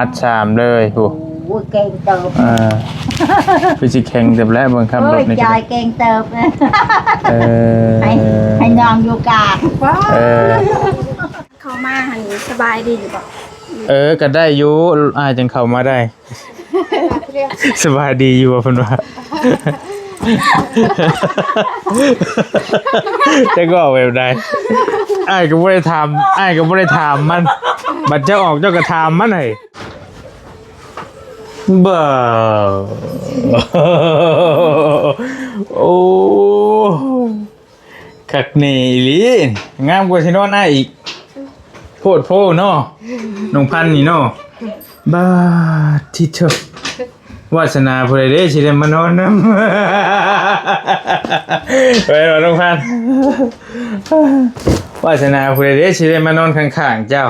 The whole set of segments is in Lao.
ອັດສາມເລີຍພຸ້ນ. ໂອ້ຍ ເກັ່ງເຕີບ. ເອີ ຄືຊິແຂງເຕີບແລ້ວ ເບິ່ງຄຳລົດນີ້. ໂອ້ຍ ຈອຍເກັ່ງເຕີບ. ເອີ ໃຫ້ ໃຫ້ນ້ອງຢູ່ກາງ. ເອີ ເຂົ້າມາຫັ້ນສະບາຍດີຢູ່ບໍ່? ເອີ ກໍໄດ້ຢູ່ ອ້າຍຈັ່ງເຂົ້າມາໄດ້. ສະບາຍດີຢູ່ບໍ່ ເພິ່ນວ່າ. ຈັກເວົ້າແບບໃດ? ອ້າຍກໍບໍ່ໄດ້ຖາມ ອ້າຍກໍບໍ່ໄດ້ຖາມມັນ. ບັດເຈົ້າອອກ ເຈົ້າກໍຖາມມັນໃຫ້. ເບິ່ງ ໂອ້ ຄັກແນ່ອີ່ຫຼີ. ງາມກວ່າຊິນອນອ້າຍອີກ. ໂພດໂພເນາະ ນ້ອງພັນນີ້ເນາະ. ບາດທິເທີ ວາດສະໜາຜູ້ໃດເດ້ ຊິໄດ້ມານອນນຳ. ແມ່ນບໍ່ ນ້ອງພັນ? ວາດສະໜາຜູ້ໃດເດ້ ຊິໄດ້ມານອນຂ້າງໆ ເຈົ້າ.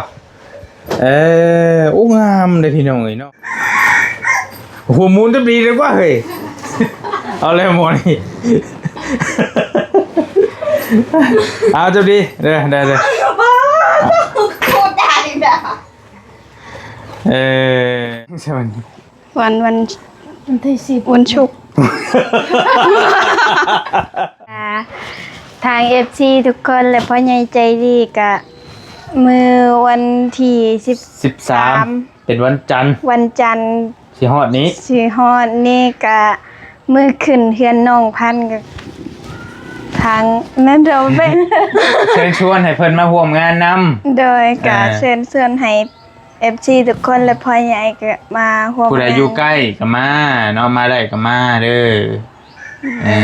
ເອີ ໂອ້ ງາມເດ້ພີ່ນ້ອງເອີຍເນາະ. ໂອ້ໂຫ ໝູນຈັບດີເລີຍວ່າເຮີ້ຍ. ເອົາແລ້ວໝໍນີ້ ເອົາຈັບດີເດີ ໄດ້ເດີ. ເອີ ວັນ ວັນ ວັນທີສິບ ວັນສຸກ. ອ່າ ທາງເອັຟຊີທຸກຄົນ ແລະ ພໍ່ໃຫຍ່ໃຈດີກະ ມື້ວັນທີສິບ ສິບສາມ ເປັນວັນຈັນ ວັນຈັນ ຊິຮອດນີ້ ຊິຮອດນີ້ກະ ມື້ຂຶ້ນເຮືອນນ້ອງພັນກະ ທາງນັ້ນເດີ ເຊີນຊວນໃຫ້ເພິ່ນມາຮ່ວມງານນຳ. ໂດຍ ກະ ອ່າ ເຊີນຊວນໃຫ້ ເອັຟຊີທຸກຄົນ ແລະ ພໍ່ໃຫຍ່ກໍມາຮ່ວມ ຜູ້ໃດຢູ່ໃກ້ກໍມາເນາະ ມາໄດ້ກໍມາເດີ. ເອີ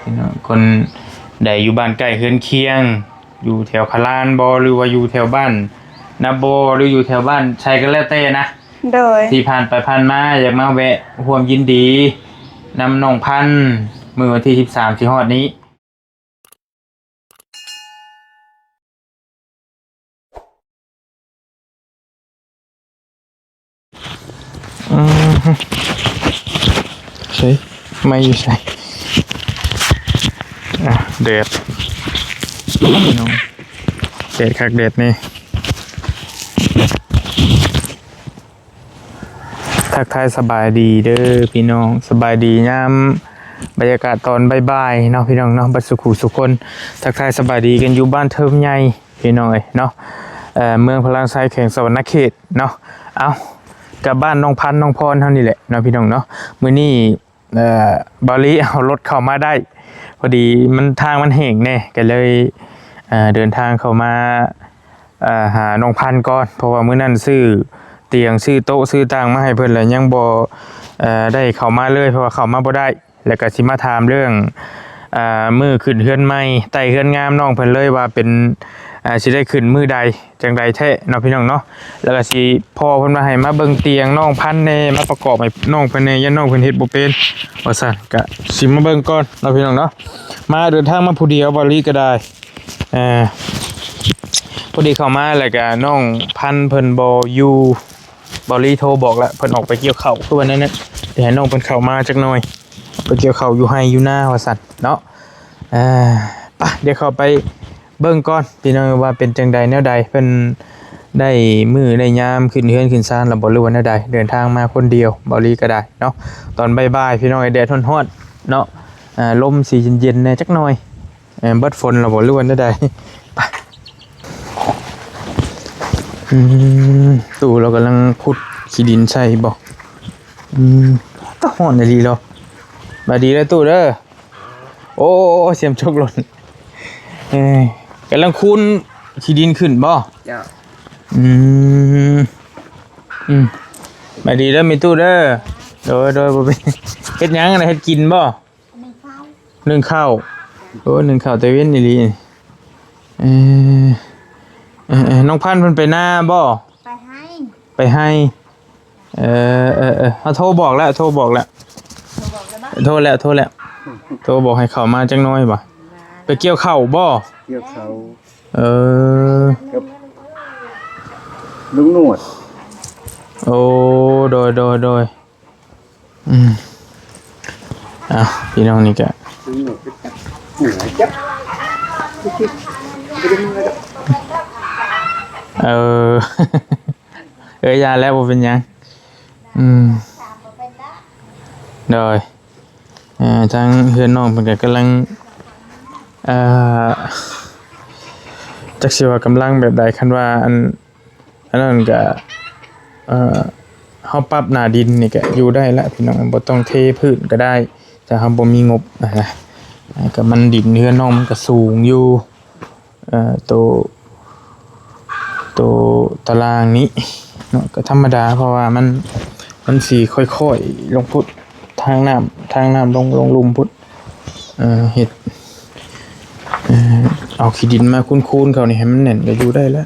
ພີ່ນ້ອງຄົນໃດຢູ່ບ້ານໃກ້ເຮືອນຄຽງ ຢູ່ແຖວຂະລານບໍ ຫຼືວ່າຢູ່ແຖວບ້ານນາບໍ ຫຼືຢູ່ແຖວບ້ານໃສກໍແລ້ວແຕ່ນະ ໂດຍ ທີ່ຜ່ານໄປຜ່ານມາ ຢາກມາແວະຮ່ວມຍິນດີນຳນ້ອງພັນ ມື້ວັນທີສິບສາມ ຊິຮອດນີ້. ອືມ ໃສ ໄມ້ຢູ່ໃສ? ອ່ະ ແດດ ພີ່ນ້ອງ ແດດຄັກແດດແນ່. ທັກທາຍສະບາຍດີເດີພີ່ນ້ອງ ສະບາຍດີຍາມບັນຍາກາດຕອນບ່າຍໆເນາະພີ່ນ້ອງເນາະ ເບິດສູ່ຜູ້ສູ່ຄົນ. ທັກທາຍສະບາຍດີກັນຢູ່ບ້ານເທີມໃຫຍ່ພີ່ນ້ອງເອີຍເນາະ ເອີ ເມືອງພະລານໄຊ ແຂວງສະຫວັນນະເຂດເນາະ. ເອົ້າ ກັບບ້ານນ້ອງພັນ ນ້ອງພອນເຮົານີ້ແຫຼະເນາະພີ່ນ້ອງເນາະ. ມື້ນີ້ ເອີ ບ່າວລີເອົາລົດເຂົ້າມາໄດ້ ພໍດີມັນ ທາງມັນແຫ້ງແດ່ ກໍເລີຍ ເອີ ເດີນທາງເຂົ້າມາ ເອີ ຫານ້ອງພັນກ່ອນ ເພາະວ່າມື້ນັ້ນຊື້ຕຽງ ຊື້ໂຕະ ຊື້ຕັ່ງມາໃຫ້ເພິ່ນ ແລ້ວຍັງບໍ່ ເອີ ໄດ້ເຂົ້າມາເລີຍ ເພາະວ່າເຂົ້າມາບໍ່ໄດ້. ແລ້ວກໍຊິມາຖາມເລື່ອງ ເອີ ມື້ຂຶ້ນເຮືອນໃໝ່ ໃຕ້ເຮືອນງາມນ້ອງເພິ່ນເລີຍວ່າເປັນ ເອີ ຊິໄດ້ຂຶ້ນມື້ໃດ ຈັ່ງໃດແທ້ເນາະພີ່ນ້ອງເນາະ. ແລ້ວກໍຊິ ພໍ່ເພິ່ນວ່າໃຫ້ມາເບິ່ງຕຽງນ້ອງພັນແດ່ ມາປະກອບໃຫ້ນ້ອງເພິ່ນແດ່ ຢ້ານນ້ອງເພິ່ນເຮັດບໍ່ເປັນວ່າຊັ້ນ. ກະຊິມາເບິ່ງກ່ອນເນາະພີ່ນ້ອງເນາະ. ມາ ເດີນທາງມາຜູ້ດຽວ ບ່າວລີກໍໄດ້ ເອີ ພໍດີເຂົ້າມາແລ້ວກະນ້ອງພັນເພິ່ນບໍ່ຢູ່ ບ່າວລີໂທບອກແລ້ວ ເພິ່ນອອກໄປກ່ຽວເຂົ້າຄືວ່ານັ້ນນະ. ດຽວໃຫ້ນ້ອງເພິ່ນເຂົ້າມາຈັກໜ່ອຍ ໄປກ່ຽວເຂົ້າຢູ່ໄຮ່ຢູ່ນາວ່າຊັ້ນເນາະ. ເອີ ໄປ ດຽວເຂົ້າໄປເບິ່ງກ່ອນພີ່ນ້ອງ ວ່າເປັນຈັ່ງໃດແນວໃດ ເພິ່ນໄດ້ມື້ໄດ້ຍາມຂຶ້ນເຮືອນຂຶ້ນຊານແລ້ວບໍ່ ຫຼືວ່າແນວໃດ. ເດີນທາງມາຄົນດຽວ ບ່າວລີກໍໄດ້ເນາະ ຕອນບ່າຍໆ ພີ່ນ້ອງ ແດດຮ້ອນໆເນາະ ເອີ ລົມຊິເຢັນໆແດ່ຈັກໜ່ອຍ. ເອີ ເບິດຝົນແລ້ວບໍ່ ຫຼືວ່າແນວໃດ? ໄປ ອືມ ຕູ້ລາວກຳລັງຂຸດຂີ້ດິນໃສ່ບໍ່? ອືມ ຕາຮ້ອນອີ່ຫຼີເນາະ. ສະບາຍດີເດີຕູ້ເດີ. ໂອ້ ສຽມຈົກຫຼົ່ນ. ເອີ ກຳລັງຄູນຂີ້ດິນຂຶ້ນບໍ່? ເຈົ້າ. ອືມ ອືມ ສະບາຍດີເດີແມ່ຕູ້ເດີ. ໂດຍ ໂດຍ ບໍ່ເປັນ ເຮັດຫຍັງນະ? ເຮັດກິນບໍ່? ໜຶ້ງເຂົ້າ ໜຶ້ງເຂົ້າ. ໂອ້ ໜຶ້ງເຂົ້າແຕ່ເວັນອີ່ຫຼີ. ເອີ ເອີ ເອີ ນ້ອງພັນເພິ່ນໄປນາບໍ່? ໄປໄຮ່ ໄປໄຮ່. ເອີ ເອີ ເອີ ເຮົາໂທບອກແລ້ວ ໂທບອກແລ້ວ ໂທບອກແລ້ວບໍ່? ໂທແລ້ວ ໂທແລ້ວ. ໂທບອກໃຫ້ເຂົ້າມາຈັກໜ່ອຍບໍ່? ໄປກ່ຽວເຂົ້າບໍ່? ກ່ຽວເຂົ້າ. ເອີ ກັບລຸງໜວດ. ໂອ້ ໂດຍ ໂດຍ ໂດຍ. ອືມ ເອົ້າ ພີ່ນ້ອງນີ້ກະ ເອີ ເອີ ຢ່າແລ້ວ ບໍ່ເປັນຫຍັງ. ອືມ ໂດຍ ເອີ ທາງເຮືອນນ້ອງເພິ່ນກໍກຳລັງ ເອີ ຈັກຊິວ່າກຳລັງແບບໃດ ຄັນວ່າອັນ ອັນນັ້ນກະ ເອີ ເຮົາປັບໜ້າດິນນີ້ກະຢູ່ໄດ້ລະພີ່ນ້ອງ ບໍ່ຕ້ອງເທພື້ນກະໄດ້ ຖ້າເຮົາບໍ່ມີງົບນະ ກະມັນດິນເຮືອນນ້ອງມັນກະສູງຢູ່ ເອີ ໂຕ ໂຕຕະລາງນີ້ເນາະ ກະທຳມະດາ ເພາະວ່າມັນ ມັນຊິຄ່ອຍໆລົງພຸ້ນ ທາງນ້ຳ ທາງນ້ຳລົງ ລົງລຸ່ມພຸ້ນ ເອີ ເຮັດ ເອີ ເອົາຂີ້ດິນມາຄູນໆເຂົ້ານີ້ໃຫ້ມັນແໜ້ນ ກະຢູ່ໄດ້ແລ້ວ.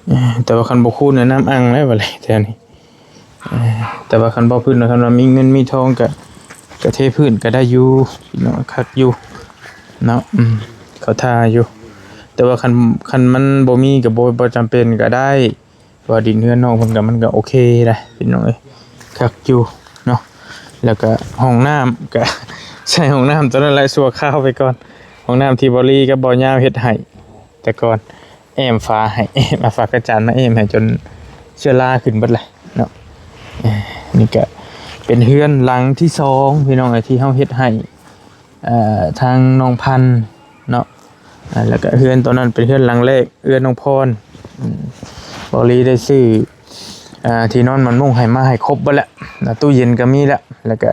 ເອີ ແຕ່ວ່າຄັນບໍ່ຄູນນະ ນ້ຳອັ່ງແລ້ວບາດນີ້ແຖວນີ້ ເອີ ແຕ່ວ່າຄັນບໍ່ພື້ນ ຄັນວ່າມີເງິນມີທອງກະ ກະເທພື້ນກະໄດ້ຢູ່ເນາະ ຄັກຢູ່ເນາະ ອືມ ເຂົ້າທ່າຢູ່ ແຕ່ວ່າຄັນ ຄັນມັນບໍ່ມີກະບໍ່ ບໍ່ຈຳເປັນກະໄດ້ ເພາະວ່າດິນເຮືອນນ້ອງເພິ່ນກະ ມັນກະໂອເຄໄດ໋ພີ່ນ້ອງເອີຍ ຄັກຢູ່ເນາະ ແລ້ວກະຫ້ອງນ້ຳກະ ໃຊ້ຫ້ອງນ້ຳໂຕນັ້ນແຫຼະຊົ່ວຄາວໄປກ່ອນ ຫ້ອງນ້ຳທີ່ບໍ່ລີກັບບໍ່ຍາວເຮັດໃຫ້ແຕ່ກ່ອນ ແອ້ມຝາໃຫ້ ແອ້ມເອົາຝາກະຈານມາແອ້ມໃຫ້ຈົນເຊື້ອລາຂຶ້ນເບິດແຫຼະເນາະ. ເອີ ນີ້ກະເປັນເຮືອນຫຼັງທີສອງພີ່ນ້ອງເອີຍ ທີ່ເຮົາເຮັດໃຫ້ ເອີ ທາງນ້ອງພັນເນາະ ເອີ ແລ້ວກະເຮືອນໂຕນັ້ນເປັນເຮືອນຫຼັງແລກ ເຮືອນນ້ອງພອນ ອືມ ເບົາຫຼີໄດ້ຊື້ ເອີ ທີ່ນອນໝອນມຸ້ງໃຫ້ມາໃຫ້ຄົບເບິດແລ້ວ ຕູ້ເຢັນກະມີແລ້ວ ແລ້ວກະ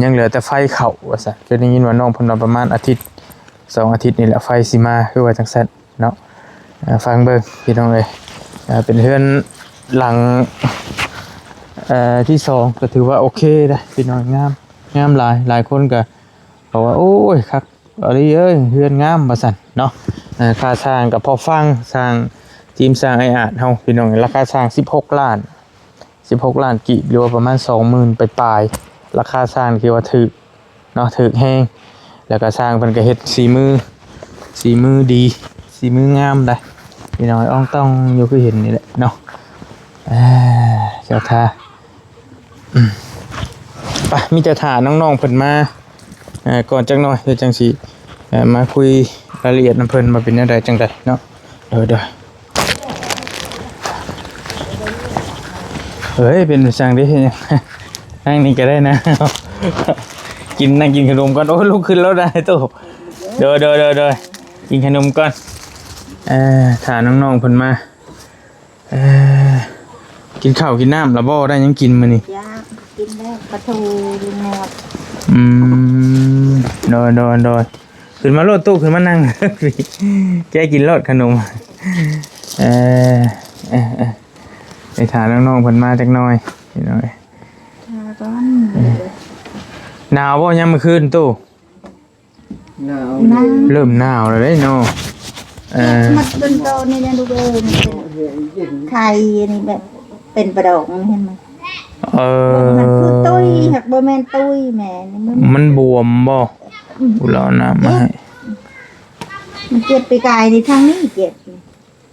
ຍັງເຫຼືອແຕ່ໄຟເຂົ້າວ່າຊັ້ນ ຄືໄດ້ຍິນວ່ານ້ອງເພິ່ນວ່າປະມານອາທິດສອງອາທິດນີ້ແຫຼະ ໄຟຊິມາ ຄືວ່າຈັ່ງຊັ້ນເນາະ. ເອີ ຟັງເບິ່ງພີ່ນ້ອງເອີຍ ເອີ ເປັນເຮືອນຫຼັງ ເອີ ທີສອງ ກໍຖືວ່າໂອເຄເດ້ພີ່ນ້ອງ ງາມ ງາມຫຼາຍ ຫຼາຍຄົນກໍບອກວ່າ ໂອ້ຍ ຄັກອີ່ຫຼີເອີຍ ເຮືອນງາມວ່າຊັ້ນເນາະ. ເອີ ຄ່າສ້າງກໍພໍຟັງ ຊ່າງ ທີມຊ່າງອ້າຍອາດເຮົາ ພີ່ນ້ອງ ລາຄາສ້າງສິບຫົກລ້ານ ສິບຫົກລ້ານກີບ ຫຼືວ່າປະມານສອງໝື່ນປາຍໆ ລາຄາຊ່າງຖືວ່າຖືກເນາະ ຖືກແຮງ ແລ້ວກໍຊ່າງເພິ່ນກໍເຮັດສີມື ສີມືດີ ສີມືງາມໄດ໋ ພີ່ນ້ອງ ອອງຕ້ອງຢູ່ຄືເຫັນນີ້ແຫຼະເນາະ. ເອີ ເຈົ້າທ່າ ອືມ ໄປ ມີແຕ່ຖ້ານ້ອງໆເພິ່ນມາ ເອີ ກ່ອນຈັກໜ່ອຍ ເຮົາຈັ່ງຊິ ເອີ ມາຄຸຍລາຍລະອຽດນຳເພິ່ນວ່າເປັນແນວໃດຈັ່ງໃດເນາະ. ໂດຍໆ ເອີຍ ເປັນໄປສັ່ງເດ້ ເຮັດຫຍັງ ນັ່ງນີ້ກໍໄດ້ນະ ກິນ ນັ່ງກິນຂະໜົມກ່ອນ. ໂອ້ຍ ລຸກຂຶ້ນແລ້ວໄດ໋ໂຕ. ໂດຍໆໆໆ ກິນຂະໜົມກ່ອນ. ເອີ ຖ້ານ້ອງໆເພິ່ນມາ. ເອີ ກິນເຂົ້າກິນນ້ຳລະບໍ່? ໄດ້ຫຍັງກິນມື້ນີ້? ຢາ ກິນແລ້ວ ປາທູ ແລ້ວ. ອືມ ໂດຍໆໆ ຂຶ້ນມາໂລດຕູ້ ຂຶ້ນມານັ່ງ ແກະກິນໂລດຂະໜົມ. ເອີ ເອີ ເອີ ໄປຖ້ານ້ອງໆເພິ່ນມາຈັກໜ່ອຍ ພີ່ນ້ອງເອີຍ. ຖ້າກ່ອນ. ເອີ ໜາວບໍ່ຍາມມື້ຄືນຕູ້? ໜາວ ໜາວ ເລີ່ມໜາວແລ້ວເດ້ເນາະ. ເອີ ມັນເປັນໂຕນີ້ນະລູກເອີຍ ມັນເປັນໄຂ່ນີ້ ແບບເປັນປະດອກ ເຫັນບໍ່? ເອີ ມັນຄືຕຸ້ຍ ຫາກບໍ່ແມ່ນຕຸ້ຍແໝ່ ນີ້ມັນ ມັນບວມບໍ່? ອືມ ຜູ້ລາວນຳມາໃຫ້ ມັນເຈັບປີກາຍນີ້ ທາງນີ້ເຈັບ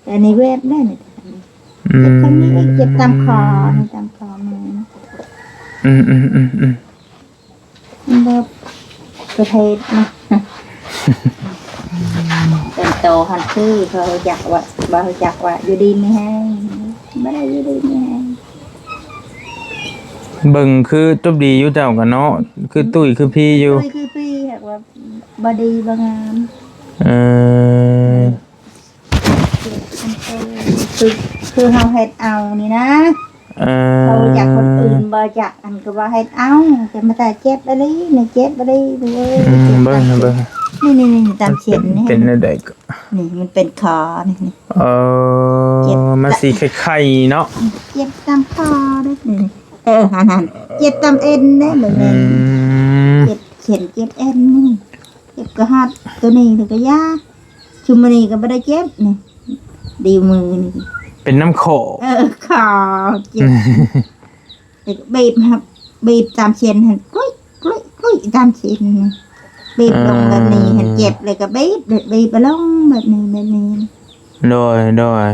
ແຕ່ນີ້ແວບໄດ້ນີ້ ອືມ ເຈັບທາງນີ້ອີກ ເຈັບຕາມຄໍນີ້ ຕາມຄໍມື. ອືມໆໆໆ ແບບປະເທດນະ ເປັນໂຕຫັ້ນຄື ເຂົາຈັກວ່າ ບໍ່ຮູ້ຈັກວ່າຢູ່ດີມີແຮງ ບໍ່ໄດ້ຢູ່ດີມີແຮງ. ເບິ່ງຄືຕົບດີຢູ່ເຈົ້າກໍເນາະ ຄືຕຸ້ຍຄືພີຢູ່ ຕຸ້ຍຄືພີ ຫາກວ່າບໍ່ດີບໍ່ງາມ. ເອີ ຄື ຄືເຮົາເຮັດເອົານີ້ນະ. ເອີ ເຂົາຢາກຄົນອື່ນບໍ່ຢາກ ອັນກໍວ່າເຮັດເອົາ ແຕ່ມາແຕ່ເຈັບອີ່ຫຼີນີ້ ເຈັບອີ່ຫຼີເວີຍ. ອືມ ເບິ່ງ ເບິ່ງ ນີ້ໆໆ ຕາມເສັ້ນນີ້ ເປັນແນວໃດກໍ ນີ້ມັນເປັນຄໍນີ້ ນີ້. ເອີ ເຈັບ ມັນຊິໄຂ່ໆເນາະ ເຈັບຕາມຄໍເດ້ນີ້. ເອີ ຫັ້ນໆ ເຈັບຕາມເອັນເດ້ ເບິ່ງ ອືມ ເຈັບ ເສັ້ນເຈັບເອັນນີ້ ເຈັບກະຮັດ ໂຕນີ້ກໍຢາ ຊຸມມື້ນີ້ກໍບໍ່ໄດ້ເຈັບນີ້ ດີມືນີ້ ເປັນນຳຄໍ ເອີ ຄໍເຈັບ ແລ້ວກໍບີບ ບີບຕາມເສັ້ນຫັ້ນ ກລຸ້ຍ ກລຸ້ຍ ກລຸ້ຍ ຕາມເສັ້ນ ບີບລົງແບບນີ້ ເອີ ຫັ້ນເຈັບ ແລ້ວກໍບີບ ບີບລົງແບບນີ້ ແບບນີ້. ໂດຍ ໂດຍ.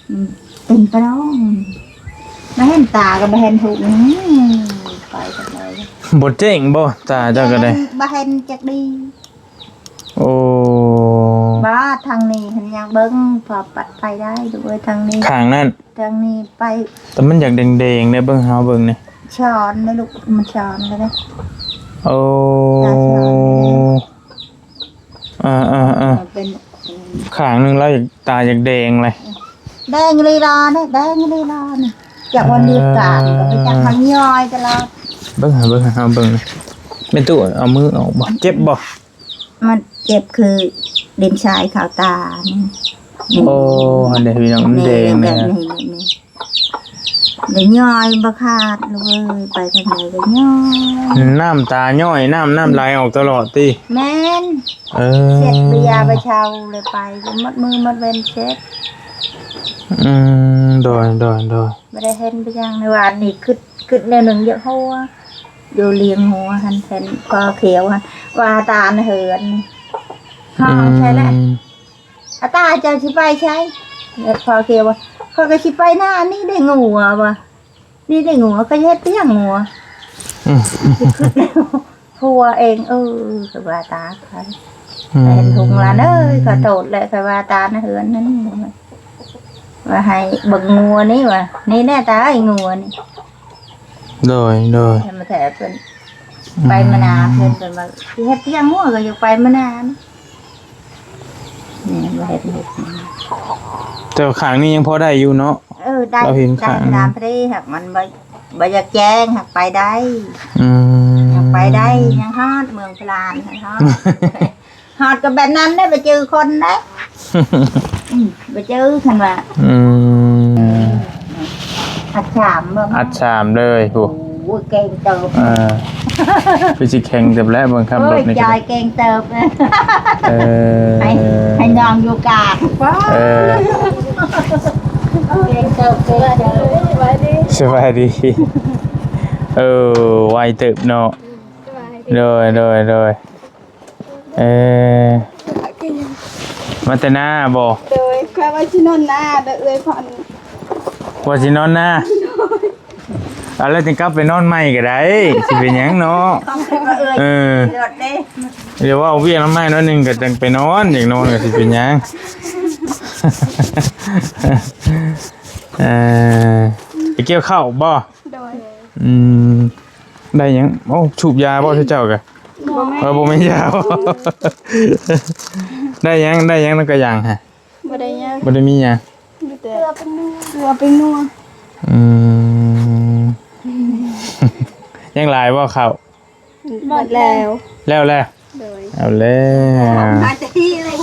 ອືມ ເປັນປະດອງ ບໍ່ເຫັນຕາກໍບໍ່ເຫັນຫຸງ ອືມ ໄປກັນເລີຍ. ບໍ່ເຈັງບໍ່ ຕາເຈົ້າກໍໄດ້ ບໍ່ເຫັນຈັກດີ. ໂອ້ ບໍ່ ທາງນີ້ຫັ້ນຍັງເບິ່ງ ພໍປັດໄປໄດ້ລູກເອີຍ ທາງນີ້ ຂ້າງນັ້ນ ທາງນີ້ໄປ ແຕ່ມັນຢາກແດງໆເດ້ ເບິ່ງ ເຮົາເບິ່ງນີ້ ຊ້ອນເດ້ລູກ ມັນຊ້ອນເດ້ ໂອ້ ຕາຊ້ອນເດ້ ເອີໆໆ ເປັນ ຂ້າງໜຶ່ງລາວຢາກ ຕາຢາກແດງເລີຍ ແດງອີ່ຫຼີລານີ້ ແດງອີ່ຫຼີລານີ້ ຈັກວ່າມີການກໍໄປຈັກມັນຍ້ອຍຕະຫຼອດ ເບິ່ງ ເບິ່ງ ເຮົາເບິ່ງ ແມ່ຕູ້ເອົາມືອອກບໍ່ ເຈັບບໍ່? ມັນເຈັບຄືດິນຊາຍເຂົ້າຕານີ້ ໂອ້ ອັນເດ ພີ່ນ້ອງ ມັນແດງ ແບບນີ້ ແບບນີ້ ແບບນີ້ ແບບນີ້ ແລ້ວຍ້ອຍບໍ່ຂາດເລີຍ ໄປທາງໃດກໍຍ້ອຍ ນ້ຳຕາຍ້ອຍ ນ້ຳ ນ້ຳໄຫຼອອກຕະຫຼອດຕິ? ແມ່ນ ເອີ ເຊັດເບຍາໄປເຊົາເລີຍ ໄປໝົດມື້ໝົດເວັນເຊັດ ອືມ ໂດຍ ໂດຍ ໂດຍ ບໍ່ໄດ້ເຫັນໄປຫຍັງ ໃນວານນີ້ຄິດ ຄິດແນວໜຶ່ງຢາກຫົວ ຢູ່ລ້ຽງງົວຫັ້ນ ເຫັນພໍ່ຂຽວຫັ້ນ ວ່າຕາໃນເຮືອນ ຫ້ອງໃສ່ແຫຼະ ອືມ ອາຕາເຈົ້າຊິໄປໃສ? ແລ້ວພໍ່ຂຽວວ່າ ຂ້ອຍກໍຊິໄປນາ ນີ້ໄດ້ງົວວ່າ ນີ້ໄດ້ງົວ ຂ້ອຍເຮັດຫຍັງງົວ? ອືມ ຜົວເອງ ເອີ ຂ້ອຍວ່າຕາຂ້ອຍ ອືມ ເຫັນທຸງຫຼານເອີຍ ຂໍໂທດແຫຼະ ຂ້ອຍວ່າຕາໃນເຮືອນນັ້ນ ວ່າໃຫ້ເບິ່ງງົວນີ້ວ່າ ນີ້ແຫຼະຕາເອີຍ ງົວນີ້ ໂດຍ ໂດຍ ໃຫ້ມາແທ້ເພິ່ນ ອືມ ໄປມານາເພິ່ນ ເພິ່ນວ່າຊິເຮັດຫຍັງງົວ ກໍຢາກໄປມານາ ແມ່ນບໍ່ເຮັດ ເຮັດ ແຕ່ວ່າຂ້າງນີ້ຍັງພໍໄດ້ຢູ່ເນາະ ເອີ ໄດ້ ລາວເຫັນ ໄດ້ ຂ້າງ ຕາມເພ ຫາກມັນບໍ່ ບໍ່ຢາກແຈ້ງ ຫາກໄປໄດ້ ອືມ ຫາກໄປໄດ້ ຍັງຮອດເມືອງພະລານ ຮອດ ຮອດກໍແບບນັ້ນແຫຼະ ບໍ່ຈື່ຄົນເດ້ ອືມ ບໍ່ຈື່ຄັນວ່າ ອືມ ອັດສາມບໍ່ ອັດສາມເລີຍພຸ້ນ ໂອ້ຍ ເກັ່ງເຕີບ ເອີ ຄືຊິແຂງເຕີບແຫຼະ ເບິ່ງຄຳລົດນີ້ ໂອ້ຍ ຈອຍເກັ່ງເຕີບ ເອີ ໃຫ້ ໃຫ້ນ້ອງຢູ່ກາງ ເອີ ເກັ່ງເຕີບ ເກັ່ງເຕີບ ສະບາຍດີ ເອີ ໄວເຕີບເນາະ ໂດຍ ໂດຍ ໂດຍ ເອີ ມາແຕ່ນາບໍ່? ໂດຍ ຂ້ອຍວ່າຊິນອນນາເດີ ເອື້ອຍພອນ ວ່າຊິນອນນາ ເອົາແລ້ວຈຶ່ງກັບໄປນອນໃໝ່ກໍໄດ້ ຊິເປັນຫຍັງເນາະ ເອີ ດຽວເວົ້າວຽກນຳໃໝ່ໜ້ອຍໜຶ່ງກໍຈັ່ງໄປນອນ ຢາກນອນກໍຊິເປັນຫຍັງ ເອີ ໄປກ່ຽວເຂົ້າບໍ່? ໂດຍ ອືມ ໄດ້ຫຍັງ? ໂອ້ ສູບຢາບໍ່ເຈົ້າກະ? ບໍ່ແມ່ນ ເອີ ບໍ່ແມ່ນຢາບໍ່? ໄດ້ຫຍັງ ໄດ້ຫຍັງນຳກະຫຍັງຫະ? ບໍ່ໄດ້ຫຍັງ ບໍ່ໄດ້ມີຫຍັງ ມີແຕ່ເກືອເປັນນົວ ເກືອເປັນນົວ ອືມ ຍັງຫຼາຍບໍ່ເຂົ້າ? ໝົດແລ້ວ ແລ້ວແຫຼະ ໂດຍ ເອົາແລ້ວ ມາແຕ່ທີ່ເລີຍ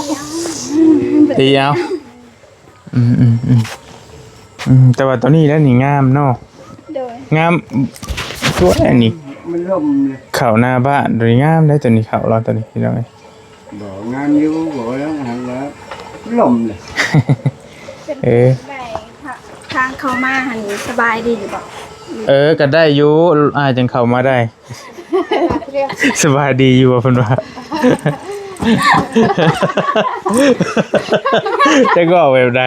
ຕີເອົາ ອືມໆໆ ອືມ ແຕ່ວ່າຕົວນີ້ແຫຼະນີ້ງາມເນາະ ໂດຍ ງາມ ສວຍອັນນີ້ ມັນລົມເລີຍ ເຂົ້າໜ້າບ້ານໂດຍງາມເດ້ ຕົວນີ້ເຂົ້າລາວຕົວນີ້ ພີ່ນ້ອງເອີຍ ບໍ່ ງາມຢູ່ ບໍ່ແລ້ວ ຫັກວ່າລົມເລີຍ ເອີ ທາງເຂົ້າມາຫັ້ນສະບາຍດີຢູ່ບໍ່? ເອີ ກໍໄດ້ຢູ່ ອ້າຍຈັ່ງເຂົ້າມາໄດ້ ສະບາຍດີຢູ່ບໍ່ ເພິ່ນວ່າ ຈັກເວົ້າແບບໃດ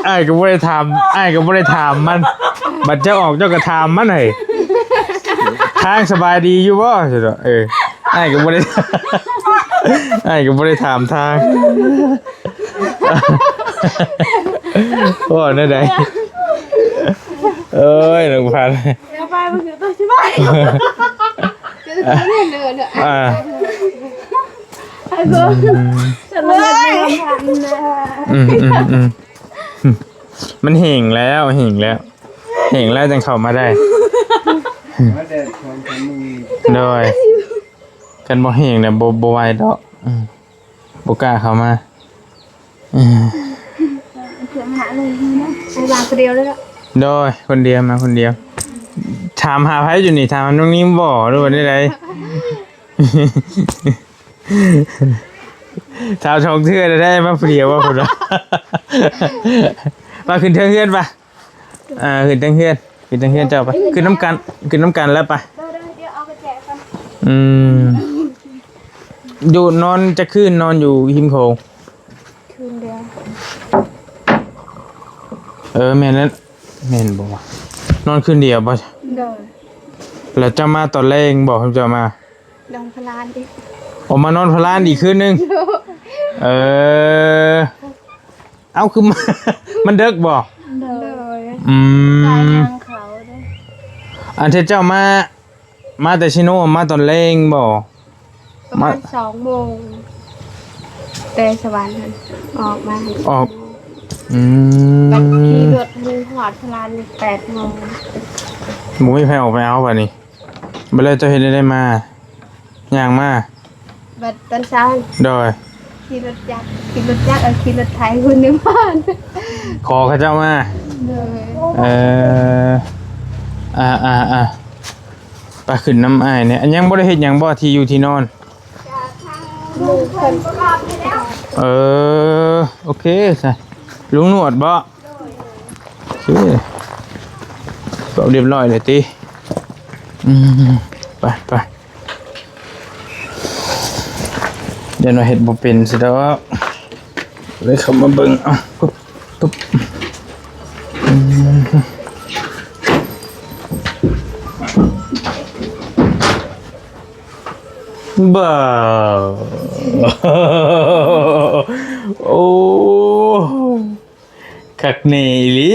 ອ້າຍກໍບໍ່ໄດ້ຖາມ ອ້າຍກໍບໍ່ໄດ້ຖາມມັນ ບັດເຈົ້າອອກເຈົ້າກໍຖາມມັນໃຫ້ ທາງສະບາຍດີຢູ່ບໍ່? ເອີ ອ້າຍກໍບໍ່ໄດ້ ອ້າຍກໍບໍ່ໄດ້ຖາມທາງ ເວົ້າແນວໃດ? ເອີຍ ນ້ອງພັນ ແລ້ວໄປມັນຄືຕົວຊິໄປ ອ່າ ອືມ ອືມໆໆ ມັນແຫ້ງແລ້ວ ແຫ້ງແລ້ວ ແຫ້ງແລ້ວຈັ່ງເຂົ້າມາໄດ້ ໂດຍ ຄັນບໍ່ແຫ້ງນະ ບໍ່ ບໍ່ໄຫວດອກ ອືມ ບໍ່ກ້າເຂົ້າມາ ເອີ ເພື່ອມາຫາເລີຍນະ ໄປວາງຄົນດຽວເລີຍເນາະ ໂດຍ ຄົນດຽວ ມາຄົນດຽວ ຖາມຫາໃຜຢູ່ນີ້? ຖາມຫານ້ອງນິມບໍ່ ຫຼືວ່າແນວໃດ? ຖາມສອງເທື່ອແທ້ໆ ມາຜູ້ດຽວບໍ່ ພຸ້ນວ່າ ມາຂຶ້ນເທິງເຮືອນປະ. ອ່າ ຂຶ້ນເທິງເຮືອນ ຂຶ້ນເທິງເຮືອນເຈົ້າໄປ ຂຶ້ນນຳກັນ ຂຶ້ນນຳກັນແລ້ວໄປ ເດີໆ ດຽວເອົາໄປແຈກກ່ອນ ອືມ ຢູ່ນອນຈັກຄືນ ນອນຢູ່ຮິມໂຂງ? ຄືນດຽວ ເອີ ແມ່ນແລ້ວ ແມ່ນບໍ່ວະ ນອນຄືນດຽວບໍ່? ໂດຍ ແລ້ວເຈົ້າມາຕອນແລງບໍ່ ເຈົ້າມາ? ດອນພະລານອີກ ອອກມານອນພະລານອີກຄືນໜຶ່ງ. ເອີ ເອົ້າ ຄືມາ ມັນເດິກບໍ່? ໂດຍ ອືມ ຕາຍທາງເຂົາເດ້. ອັນທີ່ເຈົ້າມາ ມາແຕ່ຊີໂນ ມາຕອນແລງບໍ່? ປະມານ ມາ ສອງໂມງ ແຕ່ສະຫວັນຫັ້ນ ອອກມາ ອອກ ອືມ ບັດຂີ່ລົດຮອດພະລານແປດໂມງ ບໍ່ມີໃຜອອກໄປເອົາບາດນີ້. ບັດແລ້ວເຈົ້າເຮັດແນວໃດມາ? ຍ່າງມາ? ບັດຕອນເຊົ້າ ໂດຍ ຂີ່ລົດຈັກ ຂີ່ລົດຈັກ ເອີ ຂີ່ລົດໄຖພຸ້ນນະ ມາ ຂໍເຂົາເຈົ້າມາ. ໂດຍ ເອີ ອ່າໆໆ ໄປຂຶ້ນນຳອ້າຍແດ່. ອັນ ຍັງບໍ່ໄດ້ເຮັດຫຍັງບໍ່ ທີ່ຢູ່ທີ່ນອນ? ເອີ ໂອເຄຊະ ລຸງໜວດບໍ່? ໂອເຄ ເວົ້າຮຽບຮ້ອຍແລ້ວຕິ? ອືມ ໄປ ໄປ ຢ້ານວ່າເຮັດບໍ່ເປັນຊິດອກ ເລີຍເຂົ້າມາເບິ່ງ. ເອົ້າ ປຶບ ປຶບ ອືມ ບ່າ ໂອ້ ຄັກແນ່ອີ່ຫຼີ